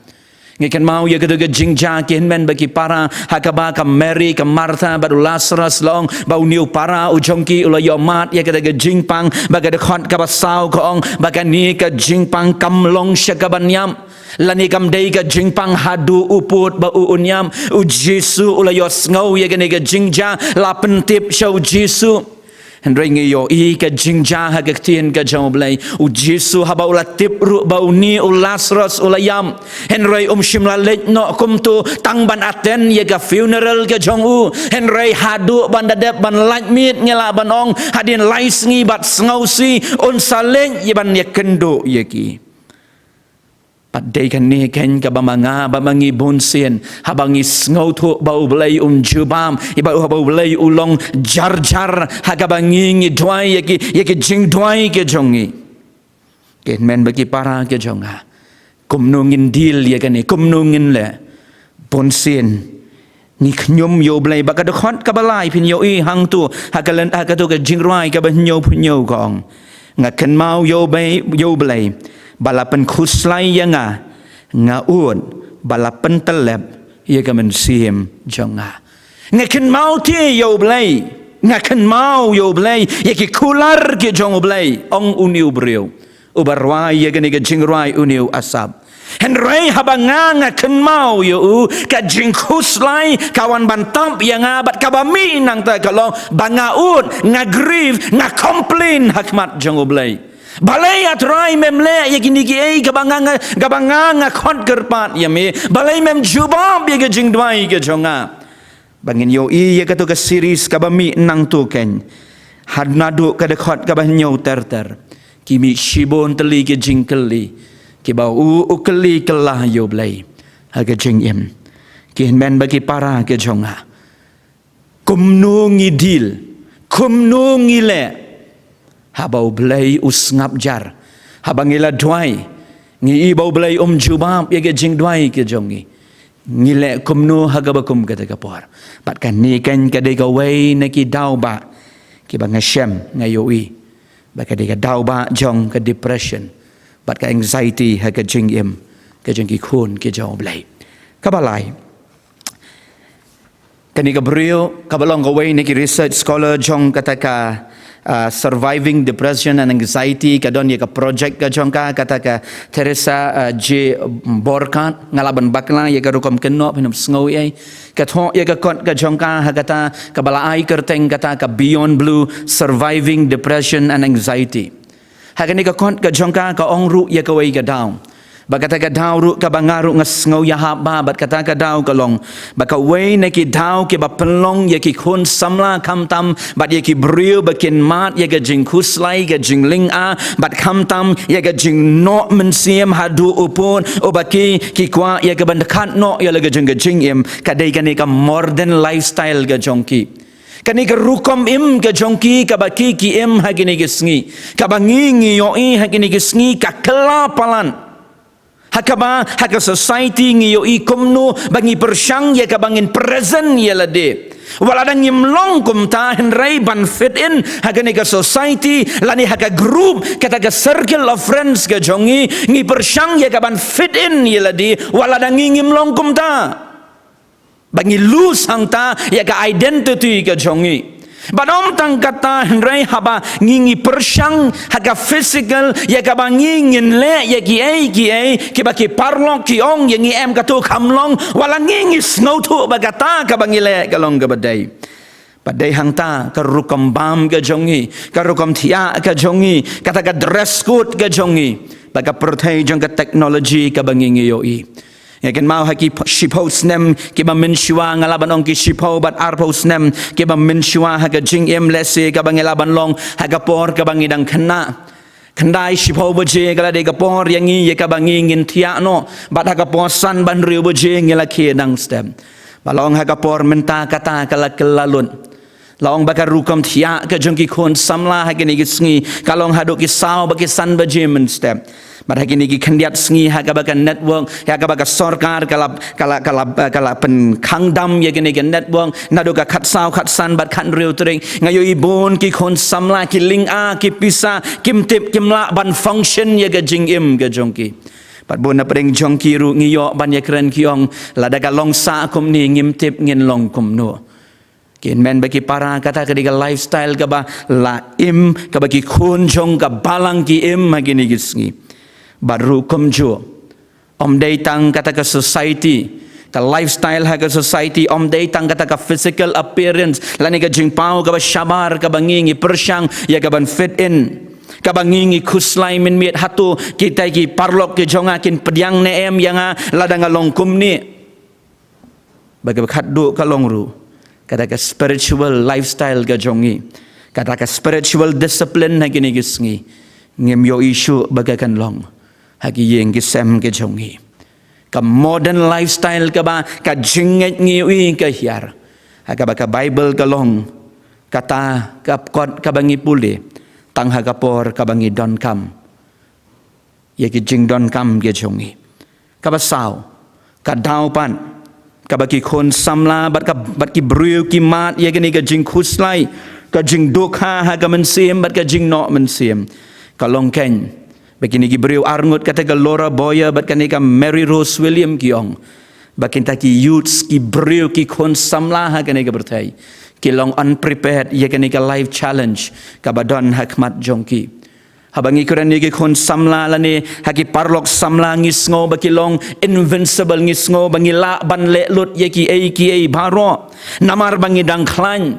Nga kynmaw ïa kata ka jingjia, ki hynmen bad ki para, ha kaba ka Mary, ka Martha bad u Lazarus, la ong ba une u para u jong ki u la ïoh mad ïa kata ka jingpang. Bad ka dkhot kaba saw ka ong ba kane ka jingpang kam long sha kaban ïap, lane kam dei ka jingpang haduh u pud ba u un ïap. U Jisu u la ïohsngew ïa kane ka jingjia, la pyntip sha u Jisu. Hynrei ngi ïohi ka jingjia ha ka ktien ka jong U Blei, u Jisu haba u la tip ruh ba une u Lazarus u la ïap, hynrei um shym la leit noh kumto tang ban attend ïa ka funeral ka jong u. Hynrei haduh ban da dep ban lait miet, ngi lah ban ong hadien lai sngi bad sngewsih, un sa leit ïa ban ïakynduh ïa ki. Bad dei kane keiñ kaba ma nga bad ma ngi bunsien, haba ngi sngewthuh ba U Blei um jubab, ïa ba, haba U Blei u long jar jar ha kaba ngi ngi duwai ïa ki, ïa ki jingduwai ki jong ngi. Ki hynmen bad ki para ki jong nga, kumno ngin deal ïa kane, kumno ngin leh? Bunsien ngi khñium ïa U Blei. Bad ka dkhot kaba lai phin ïohi hangto ha ka lyn, ha kato ka jingrwai kaba hynñiewphew hynñiew ka ong, nga kynmaw ïa U Blei, ïa U Blei ba la pynkhuslai ïa nga, nga ud ba la pyntyllep ïa ka mynsiem jong nga. Nga kynmaw te ïa U Blei, nga kynmaw ïa U Blei, ïa ki kular ki jong U Blei, ong une u briew uba rwai ïa kane ka jingrwai, une u Asaph. Hynrei haba nga, nga kynmaw ïa u, ka jingkhuslai ka wan ban tap ïa nga, bad kaba mih nangta ka long ba nga ud, nga grieve, nga complain ha khmat jong U Blei. Balei A Trai mem leh ïa kine kiei kaba nga, nga, kaba nga nga khot kyrpad ïa me? Balei mem jubab ïa ka jingduwai ka jong nga? Ba ngin ïohi ïa kato ka series kaba mih nangto keiñ. Haduh naduh ka dkhot kaba hynñiew ter ter. Ki mih shibun tylli ki jingkylli kiba u, u kylli kylla ïa U Blei ha ka jingim. Ki hynmen bad ki para ka jong nga, kumno ngi deal, kumno ngi leh haba U Blei u sngap jar? Haba ngi la duwai, ngi i ba U Blei um jubab ïa ka jingduwai ka jong ngi, ngi leh kumno ha kaba kum kata ka por? Bad kane keiñ ka dei kawei na ki daw ba, kiba nga shem, nga ïohi ba ka dei ka daw ba jong ka depression bad ka anxiety ha ka jingim ka jong ki khun ki jong U Blei. Kaba lai, kane ka briew kaba long kawei na ki research scholar jong kata ka, ah, surviving depression and anxiety, ka don ïa ka project ka jong ka, kata ka Teresa, ah, J Borchardt, nga lah ban bakla ïa ka rukom kynnoh, phin ym sngew ei. Ka thoh ïa ka kot ka jong ka ha kata kaba la ai kyrteng kata ka Beyond Blue: Surviving Depression and Anxiety. Ha kane ka kot ka jong ka, ka ong ruh ïa kawei ka daw, ba kata ka daw ruh kaba nga ruh nga sngew ïahap bha, bad kata ka daw ka long ba kawei na ki daw kiba pynlong ïa ki khun samla khamtam bad ïa ki briew ba kin mad ïa ka jingkhuslai, ka jinglynga, bad khamtam ïa ka jingnoh mynsiem haduh u pud uba ki, ki kwah ïa ka ban khat noh ïa la ka jong ka jingim, ka dei kane ka modern lifestyle ka jong ki. Kane ka rukom im ka jong ki kaba ki, ki im ha kine ki sngi, kaba ngi, ngi ïohi ha kine ki sngi, ka kylla palat ha kaba ha ka society ngi ïohi kumno ba ngi pyrshang ïa kaba ngin present ïa lade. Wat la dang ngim long kumta, hynrei ban fit in ha kane ka society lane ha ka group, kata ka circle of friends ka jong ngi, ngi pyrshang ïa ka ban fit in ïa lade, wat la dang ngi ngim long kumta. Ba ngi lose hangta ïa ka identity ka jong ngi. Bad ym tang kata, hynrei haba ngi, ngi pyrshang ha ka physical ïa kaba ngi, ngin leh ïa kiei kiei kiba ki paralok ki ong ïa ngi, em, kato kam long, wat la ngi, ngi sngewthuh ba kata kaba ngi leh ka long kaba dei. Bad dei hangta ka rukom bam ka jong ngi, ka rukom thiah ka jong ngi, kata ka dress code ka jong ngi, bad ka pyrthei jong ka technology kaba ngi, ngi ïohi. Nga kynmaw ha ki ph-, shiphew snem kiba mynshuwa, nga lah ban ong ki shiphew bad arphew snem kiba mynshuwa ha ka jingim, lehse kaba ngi lah ban long ha ka por kaba ngi dang khynnah. Khyndai shiphew baje ka la dei ka por ïa ngi ïa kaba ngi ngin thiah noh, bad ha ka por san bad hynriew baje ngi la khie dang step. Ba long ha ka por mynta kata ka la kylla lut. La ong ba ka rukom thiah ka jong ki khun samla ha kine ki sngi ka long haduh ki saw bad ki san baje mynstep. Bad ha kine ki khyndiat sngi ha kaba ka network, ha kaba ka sorkar ka la, ka la, ka la, ka la pynkhang dam ïa kine ki network naduh ka khatsaw khatsan bad khathynriew tarik, nga ïohi bun ki khun samla ki lynga, ki pisa, kim tip kim lah ban function ïa ka jingim ka jong ki. Bad bun na pdeng jong ki ruh ngi ïoh ban ïakren ki ong, lada ka long sah kumne ngim tip ngin long kumno. Ki hynmen bad ki para, kata ka dei ka lifestyle kaba la im, kaba ki khun jong ka balang ki im ha kine ki sngi. Bad ruh kumjuh, ym dei tang kata ka society, ka lifestyle ha ka society, ym dei tang kata ka physical appearance lane ka jingpaw kaba shabar kaba ngi, ngi pyrshang ïa ka ban fit in, kaba ngi, ngi khuslai mynmiet, hato kita ki paralok ki jong nga kin pdiang ne em ïa nga lada nga long kumne. Bad kaba khatduh ka long ruh kata ka spiritual lifestyle ka jong ngi, kata ka spiritual discipline ha kine ki sngi, ngim ïohi shuh ba ka kan long ha ki ïing ki sem ki jong ngi. Ka modern lifestyle kaba ka jingngeit ngi ïohi ka hiar, ha kaba ka Bible ka long, kata ka kot kaba ngi pule tang ha ka por kaba ngi donkam ïa ki jingdonkam ki jong ngi. Kaba saw, ka daw pat kaba ki khun samla bad ka, bad ki briew ki mad ïa kane ka jingkhuslai, ka jingdukha ha ka mynsiem bad ka jingnoh mynsiem, ka long keiñ ba kine ki briew arngut, kata ka Laura Boyer bad kane ka Mary Rose William, ki ong ba kita ki youths, ki briew, ki khun samla ha kane ka pyrthei, ki long unprepared ïa kane ka life challenge kaba don ha khmat jong ki. Haba ngi kren ïa ki khun samla lane ha ki paralok samla, ngi sngew ba ki long invincible, ngi sngew ba ngi lah ban leh lut ïa kiei kiei baroh namar ba ngi dang khlaiñ.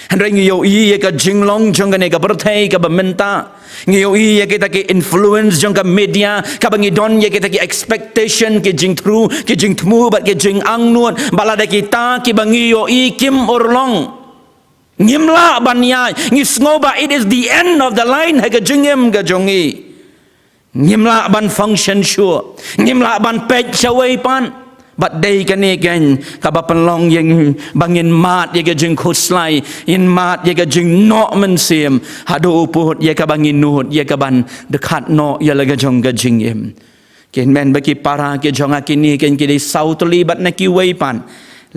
Hynrei ngi ïohi ïa ka jinglong jong kane ka pyrthei kaba mynta. Ngi ïohi ïa kita ki influence jong ka media, kaba ngi don ïa kita ki expectation, ki jingthmu, ki jingthmu bad ki jingangnud, ba lada kita kiba ngi ïohi kim urlong, ngim lah ban ïaid, ngi sngew ba it is the end of the line ha ka jingim ka jong ngi. Ngim lah ban function shuh, ngim lah ban peit shawei pat. Bad dei kane keiñ kaba pynlong ïa ngi ba ngin mad ïa ka jingkhuslai, ngin mad ïa ka jingnoh mynsiem, haduh u pud ïa kaba ngin nud ïa kaban dkhot noh ïa la ka jong ka jingim. Ki hynmen bad ki para ki jong nga, kine keiñ ki dei saw tylli bad na kiwei pat.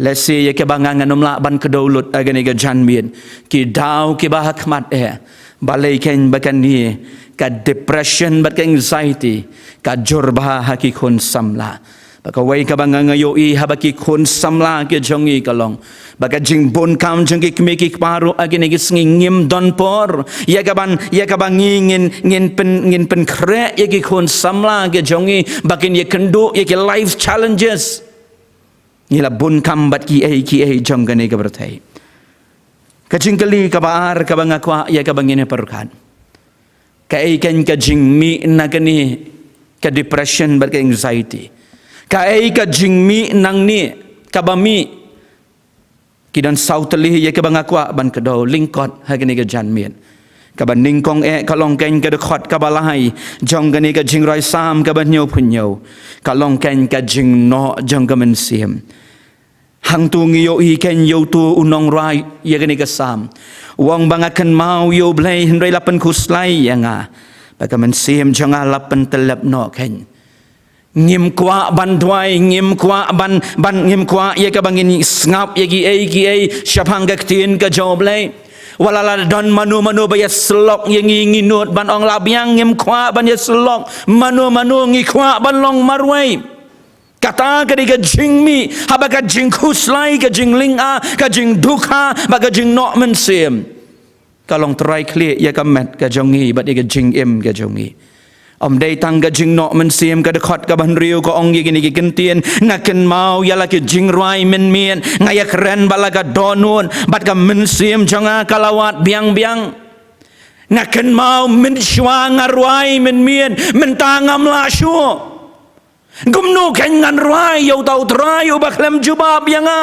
Lehse ïa kaba nga ngan ym lah ban kdew lut ha kane ka janmiet, ki daw kiba ha khmat eh. Balei keiñ ba kane ka depression bad ka anxiety ka jur bha ha ki khun samla. Ba kawei kaba nga ïohi haba ki khun samla ki jong ngi ka long ba ka jingbun kam jong ki kmie ki kpa ruh ha kine ki sngi ngim don por ïa kaban, ïa kaba ngi ngin, ngin pyn, ngin pynkhreh ïa ki khun samla ki jong ngi ba kin ïakynduh ïa ki life challenges. Ngi la bun kam bad kiei kiei jong kane ka pyrthei. Ka jingkylli kaba ar kaba nga kwah ïa kaba ngin ïa pyrkhat, kaei keiñ ka jingmih na kane ka depression bad ka anxiety? Kaei ka jingmih nangne kaba mih? Ki don saw tylli ïa kaba nga kwah ban kdew lyngkot ha kane ka janmiet. Kaba nyngkong eh ka long keiñ ka dkhot kaba lai jong kane ka jingrwai Salm kaba hynñiewphew hynñiew. Ka long keiñ ka jingnoh jong ka mynsiem. Hangto ngi ïohi keiñ ïa uto u nongrwai ïa kane ka Salm u ong ba nga kynmaw ïa U Blei hynrei la pynkhuslai ïa nga, ba ka mynsiem jong nga la pyntyllep noh keiñ. Ngim kwah ban duwai, ngim kwah ban, ban, ngim kwah ïa kaba ngin sngap ïa kiei kiei shaphang ka ktien ka jong U Blei. Wat la don mano mano ba ïasyllok ïa ngi, ngi nud ban ong la biang, ngim kwah ban ïasyllok mano mano, ngi kwah ban long marwei. Kata ka dei ka jingmih haba ka jingkhuslai, ka jinglynga, ka jingdukha bad ka jingnoh mynsiem ka long trai khlieh ïa ka met ka jong ngi bad ïa ka jingim ka jong ngi. Ym dei tang ka jingnoh mynsiem, ka dkhot kaba hynriew ka ong ïa kine ki kyntien: nga kynmaw ïa la ki jingrwai mynmiet, nga ïakren bad la ka dohnud, bad ka mynsiem jong nga ka la wad biang biang. Nga kynmaw mynshuwa nga rwai mynmiet, mynta ngam lah shuh. Kumno keiñ ngan rwai ïa uta U Trai uba khlem jubab ïa nga?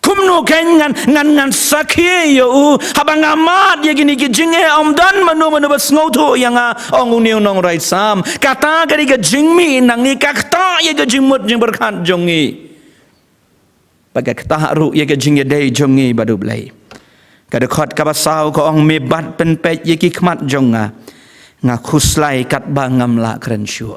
Kumno keiñ ngan, ngan, ngan sakhi ïa u haba nga mad ïa kine ki jingeh? Ym don mano mano ba sngewthuh ïa nga, ong une u nongrwai Salm. Kata ka dei ka jingmih nangne, ka ktah ïa ka jingmut jingpyrkhat jong ngi. Bad ka ktah ruh ïa ka jingïadei jong ngi bad U Blei. Ka dkhot kaba saw ka ong: me bat pynpeit ïa ki khmat jong nga, nga khuslai katba ngam lah kren shuh.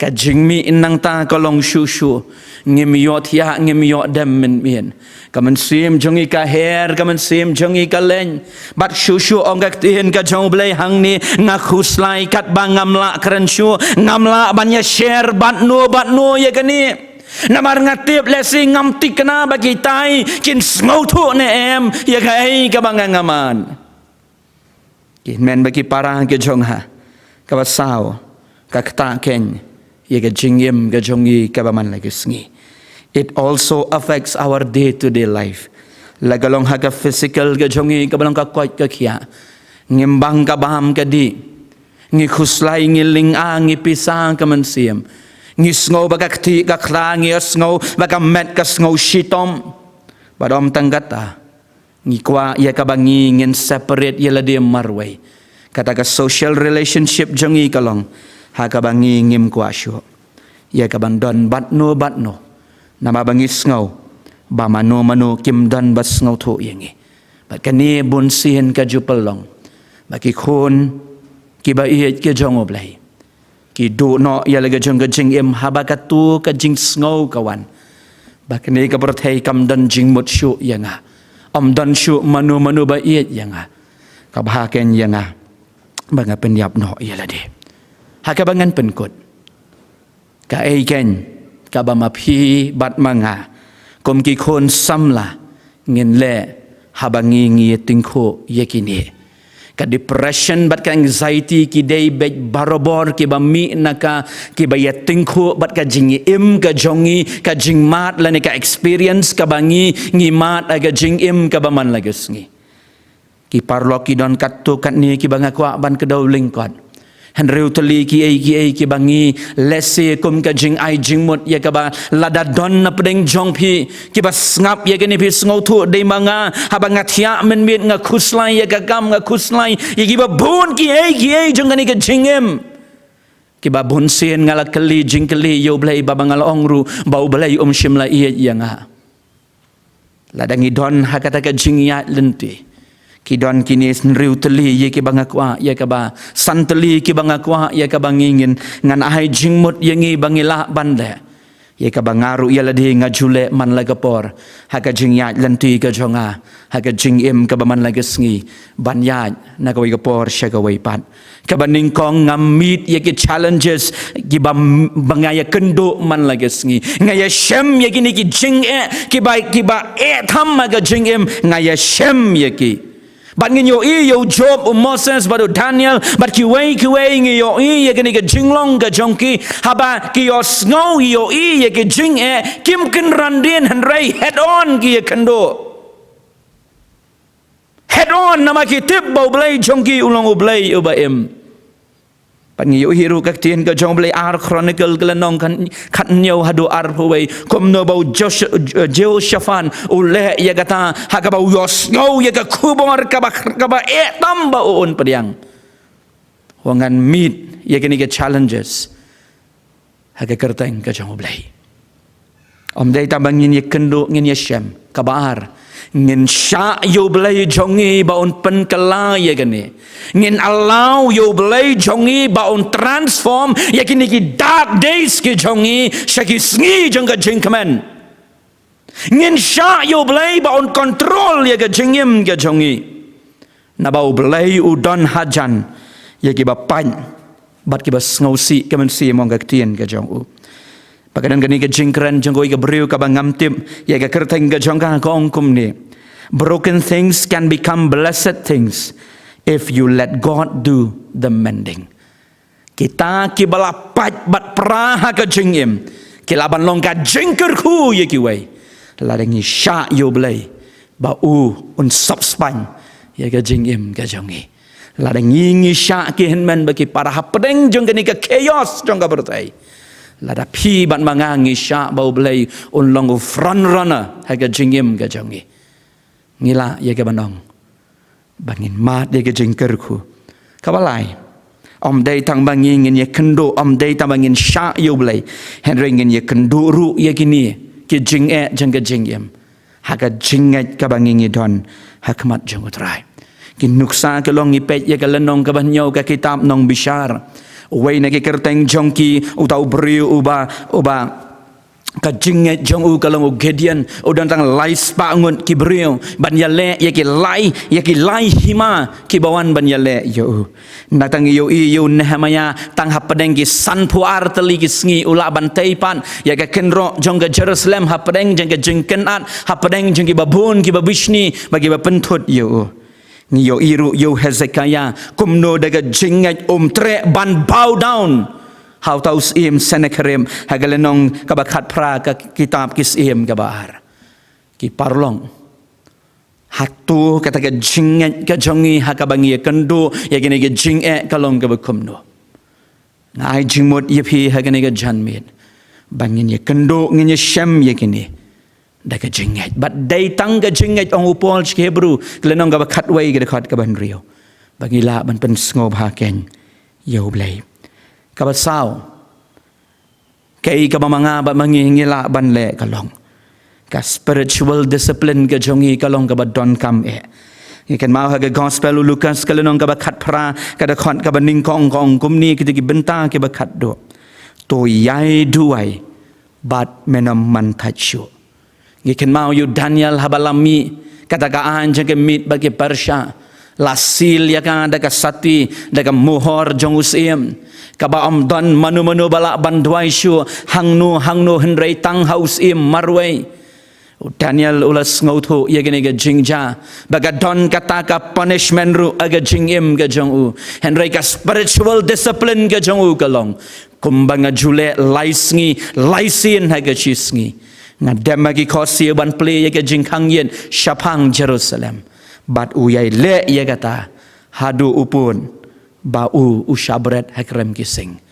Ka jingmih nangta ka long shuh shuh, ngim ïohthiah, ngim ïoh dem mynmiet. Ka mynsiem jong ngi ka her, ka mynsiem jong ngi ka leng. Bad shuh shuh, ong ka ktien ka jong U Blei hangne, nga khuslai katba ngam lah kren shuh, ngam lah ban ïa share bad no bad no ïa kane. Namar nga tip lehse ngam thikna ba kitai kin sngewthuh ne em ïa kaei kaba nga, nga mad. Ki hynmen bad ki para ki jong nga, kaba saw, ka ktah keiñ ïa ka jingim ka jong ngi kaba man la ki sngi. It also affects our day to day life. La ka long ha ka physical ka jong ngi, kaba long ka koit ka khiah. Ngim bang ka bam ka dih. Ngi khuslai, ngi lynga, ngi pisa ka mynsiem. Ngi sngew ba ka kti ka khla, ngi sngew ba ka met ka sngew shitom. Bad ym tang kata, ngi kwah ïa kaba ngi ngin separate ïa lade marwei. Kata ka social relationship jong ngi ka long ha kaba ngi ngim kwah shuh ïa kaban don bad no bad no. Namar ba ngi sngew ba mano mano kim don ba sngewthuh ïa ngi. Bad kane bunsien ka ju pynlong ba ki khun kiba ïeit ki jong U Blei ki duh noh ïa la ka jong ka jingim haba katu ka jingsngew ka wan ba kane ka pyrthei kam don jingmut shuh ïa nga. Ym don shuh mano mano ba ïeit ïa nga. Ka bha keiñ ïa nga ba nga pynïap noh ïa lade. Ha kaba ngan pynkut, kaei keiñ kaba ma phi bad ma nga kum ki khun samla ngin leh haba ngi, ngi ïa tyngkhuh ïa kine? Ka depression bad ka anxiety ki dei beit barabor kiba mih na ka, kiba ïa tyngkhuh bad ka jingim ka jong ngi, ka jingmad lane ka experience kaba ngi, ngi mad ha ka jingim kaba man la ka sngi. Ki paralok, ki don katto katne kiba nga kwah ban kdew lyngkot. Hynriew tylli kiei kiei kiba ngi lehse kum ka jingai jingmut ïa kaba lada don na pdeng jong phi kiba sngap ïa kane, phi sngewthuh, dei ma nga, haba nga thiah mynmiet nga khuslai ïa ka kam, nga khuslai ïa kiba bun kiei kiei jong kane ka jingim. Kiba bun sien nga la kylli jingkylli ïa U Blei, ba, ba nga la ong ruh ba U Blei um shym la ïeit ïa nga. Lada ngi don ha kata ka jingïaid lynti, ki don kine hynriew tylli ïa kiba nga kwah ïa kaba, san tylli kiba nga kwah ïa kaba ngi ngin, ngan ai jingmut ïa ngi ba ngi lah ban leh ïa kaba nga ruh ïa lade nga ju leh man la ka por ha ka jingïaid lynti ka jong nga, ha ka jingim kaba man la ka sngi, ban ïaid na kawei ka por sha kawei pat. Kaba nyngkong, nga meet ïa ki challenges kiba m-, ba nga ïakynduh man la ka sngi. Nga ïashem ïa kine ki jingeh kiba, kiba eh tam ha ka jingim, nga ïashem ïa ki. Bad ngin ïohi ïa u Job, u Moses bad u Daniel bad kiwei kiwei, ngi ïohi ïa kine ki jinglong ka jong ki, haba ki ïohsngew, ïohi ïa ki jingeh, kim kynran dien, hynrei head on ki ïakynduh. Head on, namar ki tip ba U Blei jong ki u long U Blei uba im. Bad ngi ïohi ruh ka ktien ka jong U Blei, Ar Chronicle ka lynnong khat, khathynñiew haduh arphew wei, kumno ba u Josh-, Jehoshaphat u leh ïa kata ha kaba u ïohsngew ïa ka khubor kaba, kaba eh tam ba u un pdiang. Wa ngan meet ïa kine ki challenges ha ka kyrteng ka jong U Blei. Ym dei tang ba ngin ïakynduh, ngin ïashem. Kaba ar, ngin shah ïa U Blei jong ngi ba un pynkylla ïa kane. Ngin allow ïa U Blei jong ngi ba un transform ïa kine ki dark days ki jong ngi sha ki sngi jong ka jingkmen. Ngin shah ïa U Blei ba un control ïa ka jingim ka jong ngi. Naba U Blei u don hajan ïa kiba pait bad kiba sngewsih, ka mynsiem, ong ka ktien ka jong u. Ba ka don kane ka jingkren jong kawei ka briew kaba ngam tip ïa ka kyrteng ka jong ka, ka ong kumne: Broken things can become blessed things if you let God do the mending. Kita kiba la pait bad pra ha ka jingim, ki lah ban long ka jingkyrkhu ïa kiwei, lada ngi shah ïa U Blei ba u un sop spang ïa ka jingim ka jong ngi. Lada ngi, ngi shah ki hynmen ba ki para hapdeng jong kane ka chaos jong ka pyrthei, lada phi bad ma nga ngi shah ba U Blei un long u front runner ha ka jingim ka jong ngi, ngi lah ïa kaban ong ba ngin mad ïa ka jingkyrkhu. Kaba lai, ym dei tang ba ngi ngin ïakynduh, ym dei tang ba ngin shah ïa U Blei, hynrei ngin ïakynduh ruh ïa kine ki jingeh jong ka jingim ha ka jingngeit kaba ngi, ngi don ha khmat jong U Trai. Ki nuksa ki long, ngi peit ïa ka lynnong kaba hynñiew ka kitab Nongbishar. Uwei na ki kyrteng jong ki, uta u briew uba, uba ka jingngeit jong u ka long u Gideon, u don tang lai spah ngut ki briew ban ïaleh ïa ki lai, ïa ki lai hima kiba wan ban ïaleh ïa u. Nangta ngi ïohi ïa u Nehemiah, tang hapdeng ki sanphew ar tylli ki sngi u lah ban tei pat ïa ka kynroh jong ka Jerusalem, hapdeng jong ka jingkynad, hapdeng jong kiba bun kiba bishni bad kiba pynthut ïa u. Ngi ïohi ruh ïa u Hezekiah kumno da ka jingngeit um treh ban bow down ha uta u syiem Sennacherib, ha ka lynnong kaba khatphra ka kitab Ki Syiem kaba ar. Ki paralok, hato kata ka jingngeit ka jong ngi ha kaba ngi ïakynduh ïa kine ki jingeh ka long kaba kumno? Nga ai jingmut ïa phi ha kane ka janmiet ba ngin ïakynduh, ngin ïashem ïa kine da ka jingngeit. Bad dei tang ka jingngeit, ong u Paul sha ki Hebru, ka lynnong kaba khatwei, ka dkhot kaba hynriew, ba ngi lah ban pynsngewbha keiñ ïa U Blei. Kaba saw, kaei kaba ma nga bad ma ngi ngi lah ban leh ka long ka spiritual discipline ka jong ngi ka long kaba donkam eh. Ngi kynmaw ha ka Gospel u Lukas ka lynnong kaba khatphra, ka dkhot kaba nyngkong, ka ong kumne, kita ki bynta kiba khatduh: To ïai duwai bad men ym man thait shuh. Ngi kynmaw ïa u Daniel haba la mih kata ka aiñ jong ka miet bad ka pyrshah, la seal ïa ka da ka sati, da ka mohor jong u syiem, kaba ym don mano mano ba lah ban duwai shuh hangno hangno, hynrei tang ha u syiem marwei. U Daniel u la sngewthuh ïa kane ka jingjia ba ka don kata ka punishment ruh ha ka jingim ka jong u. Hynrei ka spiritual discipline ka jong u ka long kumba nga ju leh lai sngi lai sien ha ka shi sngi, nga dem ha ki khohsiew ban plie ïa ka jingkhang ïit shaphang Jerusalem. Bad u ïai leh ïa kata haduh u pud ba u u shah bret ha krem ki sing.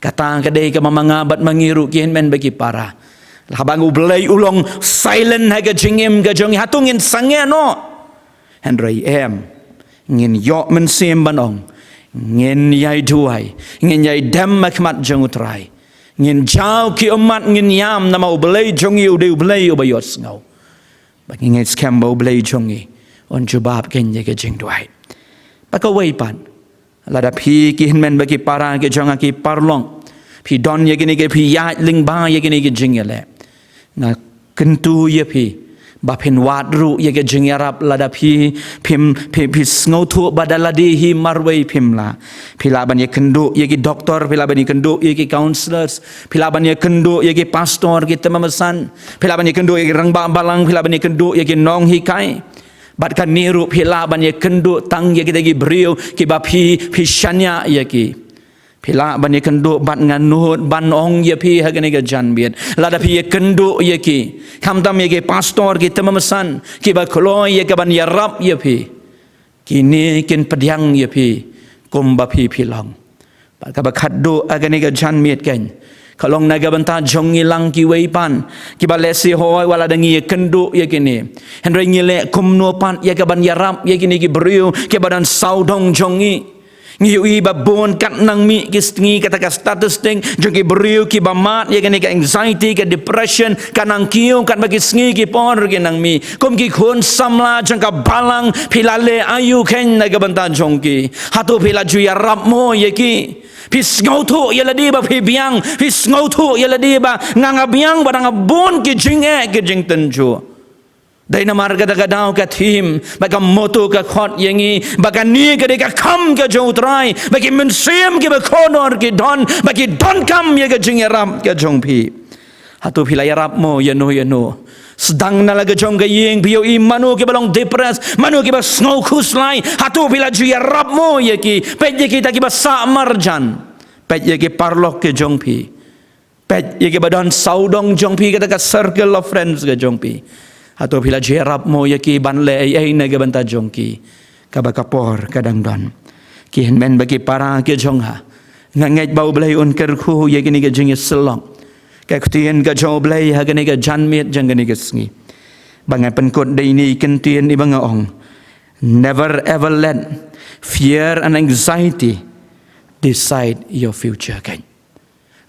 Kata ka dei kaba ma nga bad ma ngi ruh ki hynmen bad ki para. Haba U Blei u long silent ha ka jingim ka jong ngi, hato ngin sangeh noh? Hynrei em, ngin ïoh mynsiem ban ong, ngin ïai duwai, ngin ïai dem ha khmat jong U Trai. Ngin jaw ki ummat, ngin ïam, namar U Blei jong ngi u dei U Blei uba ïohsngew. Ba ngi ngeit skhem ba U Blei jong ngi un jubab kein ïa ka jingduwai. Bad kawei pat, lada phi ki hynmen bad ki para ki jong nga ki paralok, phi don ïa kine ki, phi ïaid lyngba ïa kine ki jingïaleh, nga kyntu ïa phi ba phin wad ruh ïa ka jingïarap. Lada phi, phim, phi, phi sngewthuh ba da lade hi marwei phim lah, phi lah ban ïakynduh ïa ki doktor, phi lah ban ïakynduh ïa ki counsellors, phi lah ban ïakynduh ïa ki pastor, ki tymmen basan, phi lah ban ïakynduh ïa ki rangbah balang, phi lah ban ïakynduh ïa ki nonghikai. Bad kane ruh phi lah ban ïakynduh tang ïa kita ki briew kiba phi, phi shaniah ïa ki. Phi lah ban ïakynduh bad nga nud ban ong ïa phi ha kane ka janmiet, lada phi ïakynduh ïa ki, khamtam ïa ki pastor, ki tymmen basan kiba kloi ïa ka ban ïarap ïa phi, kine kin pdiang ïa phi kumba phi, phi long. Bad kaba khatduh ha kane ka janmiet kein, ka long na ka bynta jong ngi lang kiwei pat, kiba lehse hooid wat lada ngi ïakynduh ïa kine, hynrei ngi leh kumno pat ïa ka ban ïarap ïa kine ki briew kiba don sawdong jong ngi? Ngi ïohi ba bun katba nang mih ki sngi, kata ka statistic jong ki briew kiba mad ïa kane ka anxiety, ka depression, ka nang kiew katba ki sngi ki por ki nang mih. Kum ki khun samla jong ka balang, phi la leh aïu kein na ka bynta jong ki? Hato phi la ju ïarap mo ïa ki? Phi sngewthuh ïa lade ba phi biang, phi sngewthuh ïa lade ba nga, nga biang, ba dang bun ki jingeh, ki jingtynjuh. Dei namar kata ka daw ka theme, ba ka motto ka khot ïa ngi ba kane ka dei ka kam ka jong U Trai, ba ki mynsiem kiba kordor ki don, ba ki donkam ïa ka jingïarap ka jong phi. Hato phi la ïarap mo ïano ïano? Sdang na la ka jong ka ïing phi ïohi mano kiba long depressed, mano kiba sngewkhuslai, hato phi la ju ïarap mo ïa ki? Peit ïa kita kiba sah marjan, peit ïa ki paralok ki jong phi, peit ïa kiba don sawdong jong phi, kata ka circle of friends ka jong phi. Hato phi la ju ïarap mo ïa ki ban leh ei ei na ka bynta jong ki? Kaba ka por ka dang don. Ki hynmen bad ki para ki jong nga, nga ngeit ba U Blei un kyrkhu ïa kine ki jingïasyllok, ka ktien ka jong U Blei ha kane ka janmiet jong kane ka sngi. Ba nga pynkut da ine i kyntien iba nga ong, never ever let fear and anxiety decide your future, kein.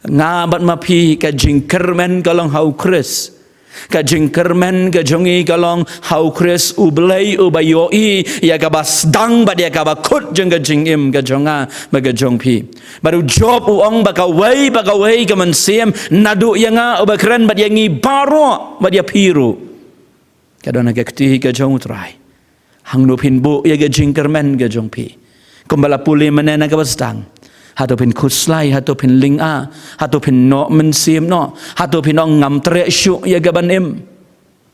Nga bad ma phi, ka jingkyrmen ka long ha U Khrist. Ka jingkyrmen ka jong ngi ka long ha U Khrist, U Blei uba ïohi ïa kaba sdang bad ïa kaba kut jong ka jingim ka jong nga bad ka jong phi. Bad u Job u ong ba kawei pa kawei ka mynsiem naduh ïa nga uba kren bad ïa ngi baroh bad ïa phi ruh, ka don ha ka kti ka jong U Trai. Hangno phin buh ïa ka jingkyrmen ka jong phi? Kumba la pule mynne na kaba sdang, hato phin khuslai, hato phin lynga, hato phin noh mynsiem noh, hato phin ong ngam treh shuh ïa ka ban im?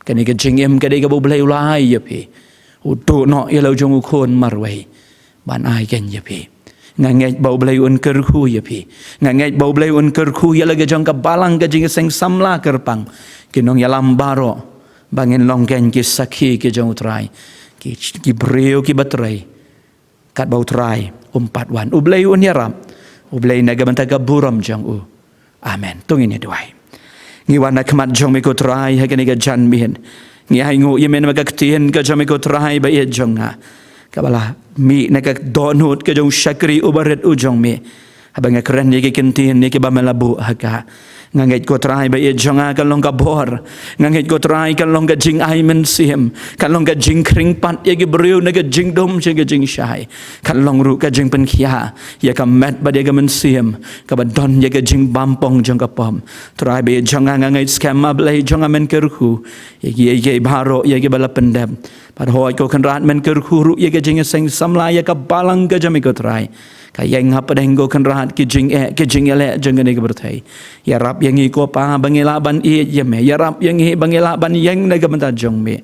Kane ka jingim ka dei kaba U Blei u la ai ïa phi. U duh noh ïa la u jong u khun marwei ban ai kein ïa phi. Nga ngeit ba U Blei un kyrkhu ïa phi. Nga ngeit ba U Blei un kyrkhu ïa la ka jong ka balang, ka jingïaseng samla kyrpang, ki nongïalam baroh, ba ngin long kein ki sakhi ki jong U Trai, ki, ki briew kiba trei katba U Trai um pat wan. U Blei un ïarap. U Blei na ka bynta ka burom jong u. Amen. To ngin ïa duwai. Ngi wan ha khmat jong me ko Trai ha kane ka janmiet. Ngi ainguh ïa me namar ka ktien ka jong me ko Trai ba ïeit jong nga, kaba la mih na ka dohnud ka jong u shakri uba rit u jong me. Haba nga kren ïa ki kyntien ïa kiba me la buh ha ka, nga ngeit ko Trai ba ïeit jong nga, kan long ka bor. Nga ngeit ko Trai kan long ka jingai mynsiem, kan long ka jingkhring pat ïa ki briew na ka jingdum sha ka jingshai, kan long ruh ka jingpynkhia ïa ka met bad ïa ka mynsiem kaba don ïa ka jingbam pong jong ka pop. Trai ba ïeit jong nga, nga ngeit skhem, A Blei jong nga, men kyrkhu ïa ki, ïa ki baroh ïa kiba la pyndep. Bad hooid ko Kynrad, men kyrkhu ruh ïa ka jingïaseng samla ïa ka balang ka jong me ko Trai, Ka ïeng hapdeng ko Kynrad ki jingeh, ki jingeh leh jong kane ka pyrthei. Ïarap ïa ngi ko Pa ba ngi lah ban ïeit ïa me. Ïarap ïa ngi ba ngi lah ban ïeng na ka bynta jong me.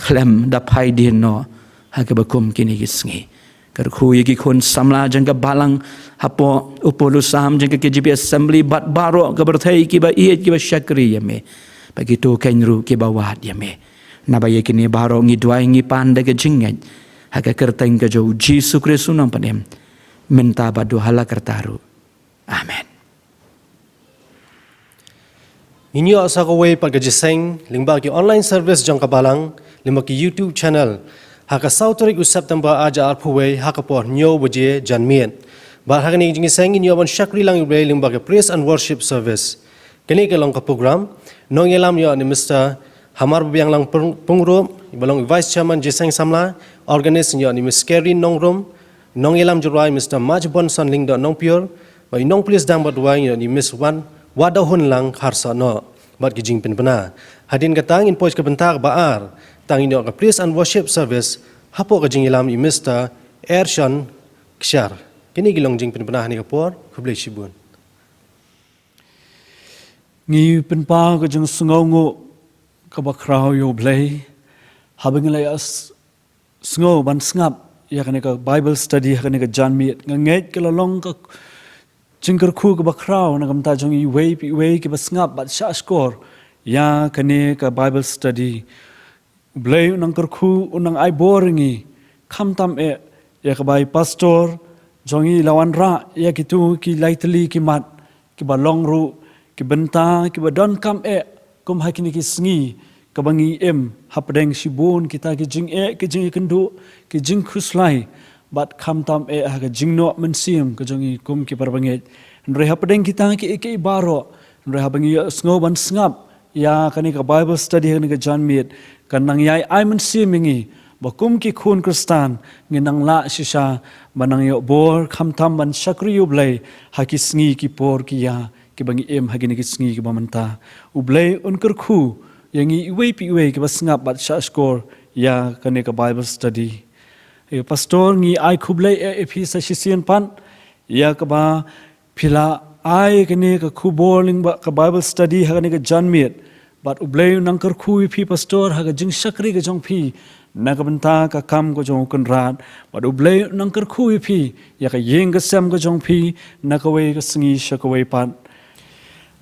Khlem da phai dien noh ha kaba kum kine ki sngi. Kyrkhu ïa ki khun samla jong ka balang hapoh u pulu sam jong ka K J P Assembly bad baroh ka pyrthei kiba ïeit kiba shakri ïa me. Bad kito kein ruh kiba wad ïa me. Naba ïa kine baroh ngi duwai ngi pan da ka jingngeit ha ka kyrteng ka jong u Jisu Khrist u nongpynim. Mynta bad duh hala karta ruh. Amen. Ngin ïoh sa kawei pat ka jingïaseng lyngba ki online service jong ka balang lyngba ki YouTube channel ha ka saw tarik u September ar hajar arphew wei ha ka por hynñiew baje janmiet. Bad ha kane ka jingïaseng ngin ïoh ban shakri lang ïa U Blei lyngba ka praise and worship service. Kane ka long ka program. Nongïalam ïoh ni Mister Hamar Babianglang Pung-, Pungrup, ba long Vice Chairman Jingïaseng Samla, organist ïoh ni Miss Kerry Nongrum, nongïalam jingrwai Mister Maj Bonson Lyngdoh Nongpyiur, bad i nongpulit dang bad wai ïoh ni Miss Wan Wadahun Lang Kharsano, bad ki jingpynbna. Hadien kata ngin poi ka bynta kaba ar, tang ïoh ka praise and worship service, hapoh ka jingïalam i Mister Ershon Kshar. Kine ki long jingpynbna ha kane ka por, khublei shibun. Ngi pynpaw ka jingsngewnguh kaba khraw ïa U Blei. Haba ngi la ïa s-, sngew ban sngap ïa kane ka Bible study ha kane ka janmiet, nga ngeit ka la long ka jingkyrkhu kaba khraw na ka bynta jong iwei pa iwei kiba sngap bad shahshkor ïa kane ka Bible study. U Blei u nang kyrkhu, u nang ai bor ïa ngi, khamtam eh ïa kaba i pastor jong ngi la wanrah ïa kito ki lai tylli ki mat kiba long ruh ki bynta kiba donkam eh kum ha kine ki sngi kaba ngi im hapdeng shibun kita ki jingeh, ki jingïakynduh, ki jingkhuslai, bad khamtam eh ha ka jingnoh mynsiem ka jong ngi kum ki parabangeit. Hynrei hapdeng kita kiei kiei baroh, hynrei haba ngi ïohsngew ban sngap ïa kane ka Bible study ha kane ka janmiet, kan nang ïai ai mynsiem ïa ngi ba kum ki khun Khristan ngin nang lah shisha ban nang ïoh bor khamtam ban shakri ïa U Blei ha ki sngi ki por ki ïa kiba ngi im ha kine ki sngi kiba mynta. U Blei un kyrkhu ïa ngi iwei pa iwei kiba sngap bad shahshkor ïa kane ka Bible study. Ïa pastor, ngi ai khublei eh ïa phi sa shisien pat ïa kaba phi la ai kane ka khubor lyngba ka Bible study ha kane ka janmiet. Bad U Blei u nang kyrkhu ïa phi pastor ha ka jingshakri ka jong phi na ka bynta ka kam ka jong u Kynrad. Bad U Blei u nang kyrkhu ïa phi ïa ka ïing ka sem ka jong phi na kawei ka sngi sha kawei pat.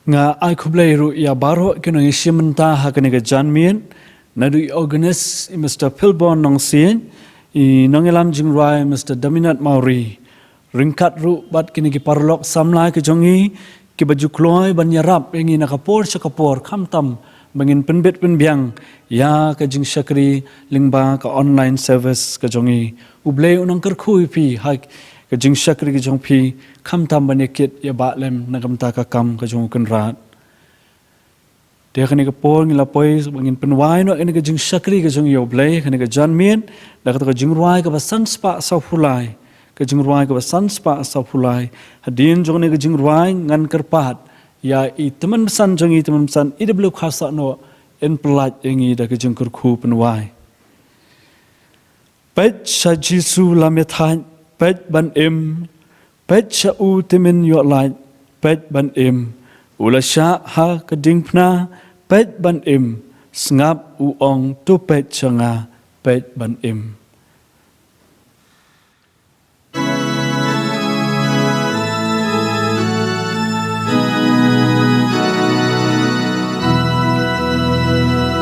Nga ai khublei ruh ïa baroh ki nongïashim bynta ha kane ka janmiet, naduh i organist i Mister Philbon Nongsiej, i nongïalam jingrwai Mister Daminat Mawrie, ryngkat ruh bad kine ki paralok samla ki jong ngi kiba ju kloi ban ïarap ïa ngi na ka por sha ka por, khamtam ba ngin pynbit pynbiang ïa ka jingshakri lyngba ka online service ka jong ngi. U Blei u nang kyrkhu ïa phi ha ka jingshakri ka jong phi, khamtam ban ïa kit ïa ba lem na ka bynta ka kam ka jong u Kynrad. Te ha kane ka por ngi la poi ba ngin pynwai noh ïa kane ka jingshakri ka jong ïa U Blei ha kane ka janmiet da kata ka jingrwai kaba san spah sawphew lai, ka jingrwai kaba san spah sawphew lai. Hadien jong kane ka jingrwai ngan kyrpad ïa i tymmen basan jong ngi, tymmen basan i W Kharsahnoh, yn pyllait ïa ngi da ka jingkyrkhu pynwai. Peit sha Jisu la me thait, peit ban im, peit sha u te men ïoh lait, peit ban im. U la shah ha ka diengphna, peit ban im. Sngap u ong to peit sha nga, peit ban im.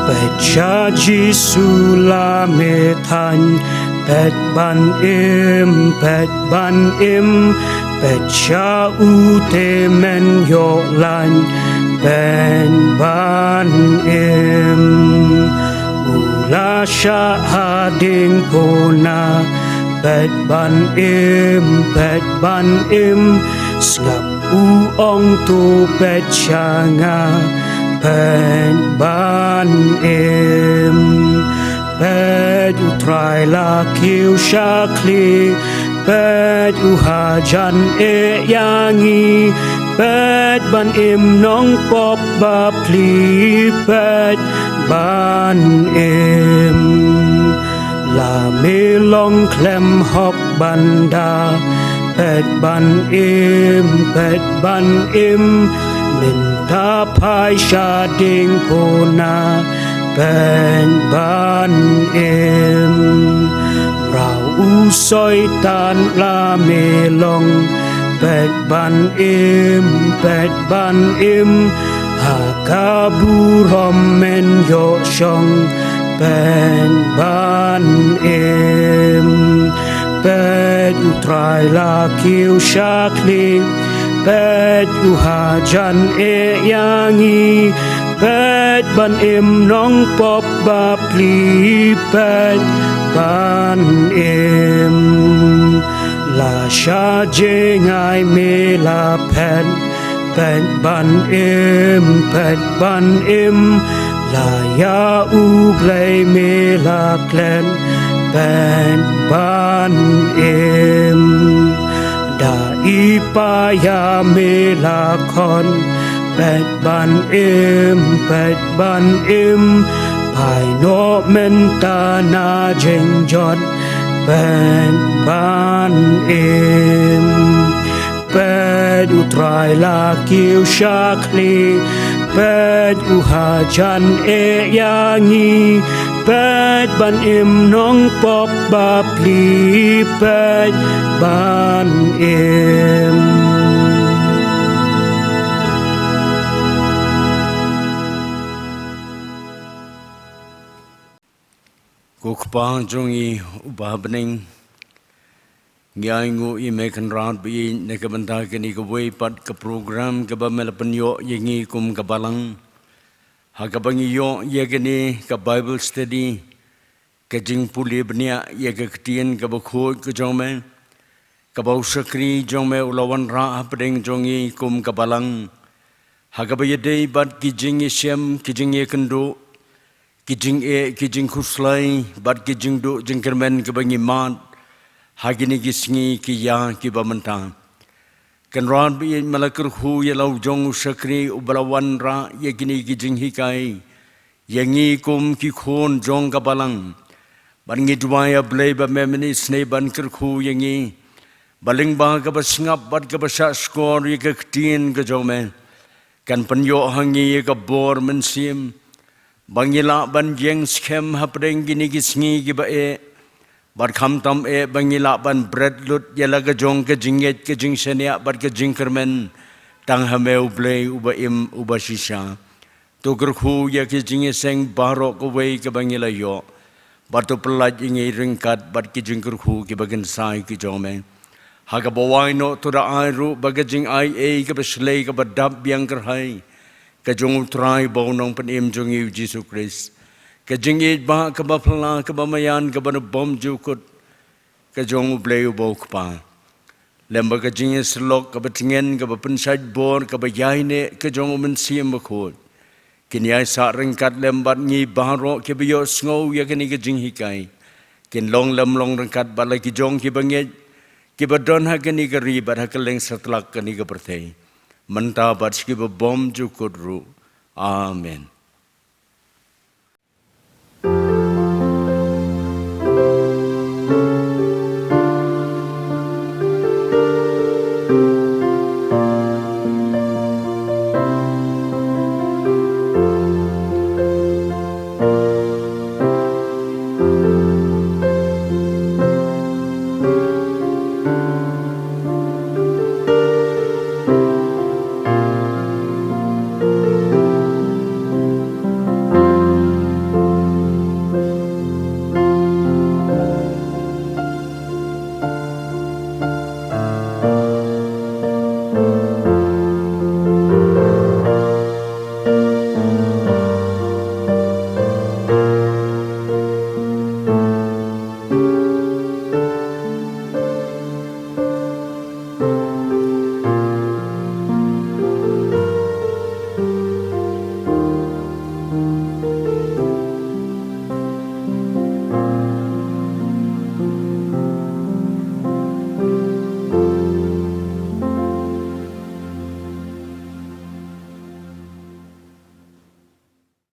Peit sha Jisu la me thait, peit ban im, peit ban im, peit sha u te men ïoh lait, peit ban im. U la shah ha diengphna, peit ban im, peit ban im, sngap u ong to peit sha nga, peit ban im. Peit u Trai la kiew sha khlieh, peit u hajan eh ïa ngi, peit ban im nongpop bapli, peit ban im. La me long khlem hok ban da, Peit ban im, peit ban im, mynta phai sha diengphna, peit ban im. Mraw u Soitan la me long, peit ban im, peit ban im, ha ka burom men ïoh shong, peit ban im. Peit u Trai la kiew sha khlieh, peit u hajan eh ïa ngi, peit ban im nongpop bapli, peit ban im. La sha jngai me la phet, peit ban im, peit ban im. La ïa U Blei me la klet, peit ban im. Da i pa ïa me la khot, peit ban im, peit ban im. Phai noh mynta na jingjot, peit ban im. Peit u Trai la kiew sha khlieh, peit u hajan eh ïa ngi, peit ban im nongpop bapli, peit ban im. Ko Kpa jong ngi uba ha bneng, ngi ainguh ïa me Kynrad ba ïeit na ka bynta kane kawei pat ka program kaba me la pynïoh ïa ngi kum ka balang, ha kaba ngi ïoh ïa kane ka Bible study, ka jingpule bniah ïa ka ktien kaba khuid ka jong me, kaba u shakri jong me u la wanrah hapdeng jong ngi kum ka balang, ha kaba ïadei bad ki jingïashem, ki jingïakynduh, ki jingeh, ki jingkhuslai bad ki jingduh jingkyrmen kiba ngi mad ha kine ki sngi ki ïa kiba mynta. Kynrad ba ïeit, me la kyrkhu ïa la u jong u shakri uba la wanrah ïa kine ki jinghikai ïa ngi kum ki khun jong ka balang. Bad ngi duwai, A Blei, ba me men isynei ban kyrkhu ïa ngi, ba lyngba kaba sngap bad kaba shahshkor ïa ka ktien ka jong me, kan pynïoh ha ngi ïa ka bor mynsiem, ba ngi lah ban ïeng skhem hapdeng kine ki sngi kiba eh, bad khamtam eh ba ngi lah ban bret lut ïa la ka jong ka jingngeit, ka jingshaniah bad ka jingkyrmen tang ha me U Blei uba im uba shisha. To kyrkhu ïa ki jingïaseng baroh kawei kaba ngi la ïoh, bad to pyllait ïa ngi ryngkat bad ki jingkyrkhu kiba kynsai ki jong me. Ha kaba wai noh, to da ai ruh ba ka jingai ei kaba shlei kaba dap biang kyrhai ka jong U Trai bad U Nongpynim jong ngi U Jisu Khrist, ka jingïeit ba kaba phylla, kaba maïan, kaba na bymjukut ka jong U Blei uba U Kpa, lem bad ka jingïasyllok kaba tngen, kaba pynshait bor, kaba ïaineh ka jong U Mynsiem Bakhuid, kin ïaisah ryngkat lem bad ngi baroh kiba ïohsngew ïa kane ka jinghikai. Kin long lem long ryngkat bad la ki jong kiba ngeit, kiba don ha kane ka ri bad ha kylleng satlak kane ka pyrthei, mynta bad sha kiba bymjukut ruh. Amen.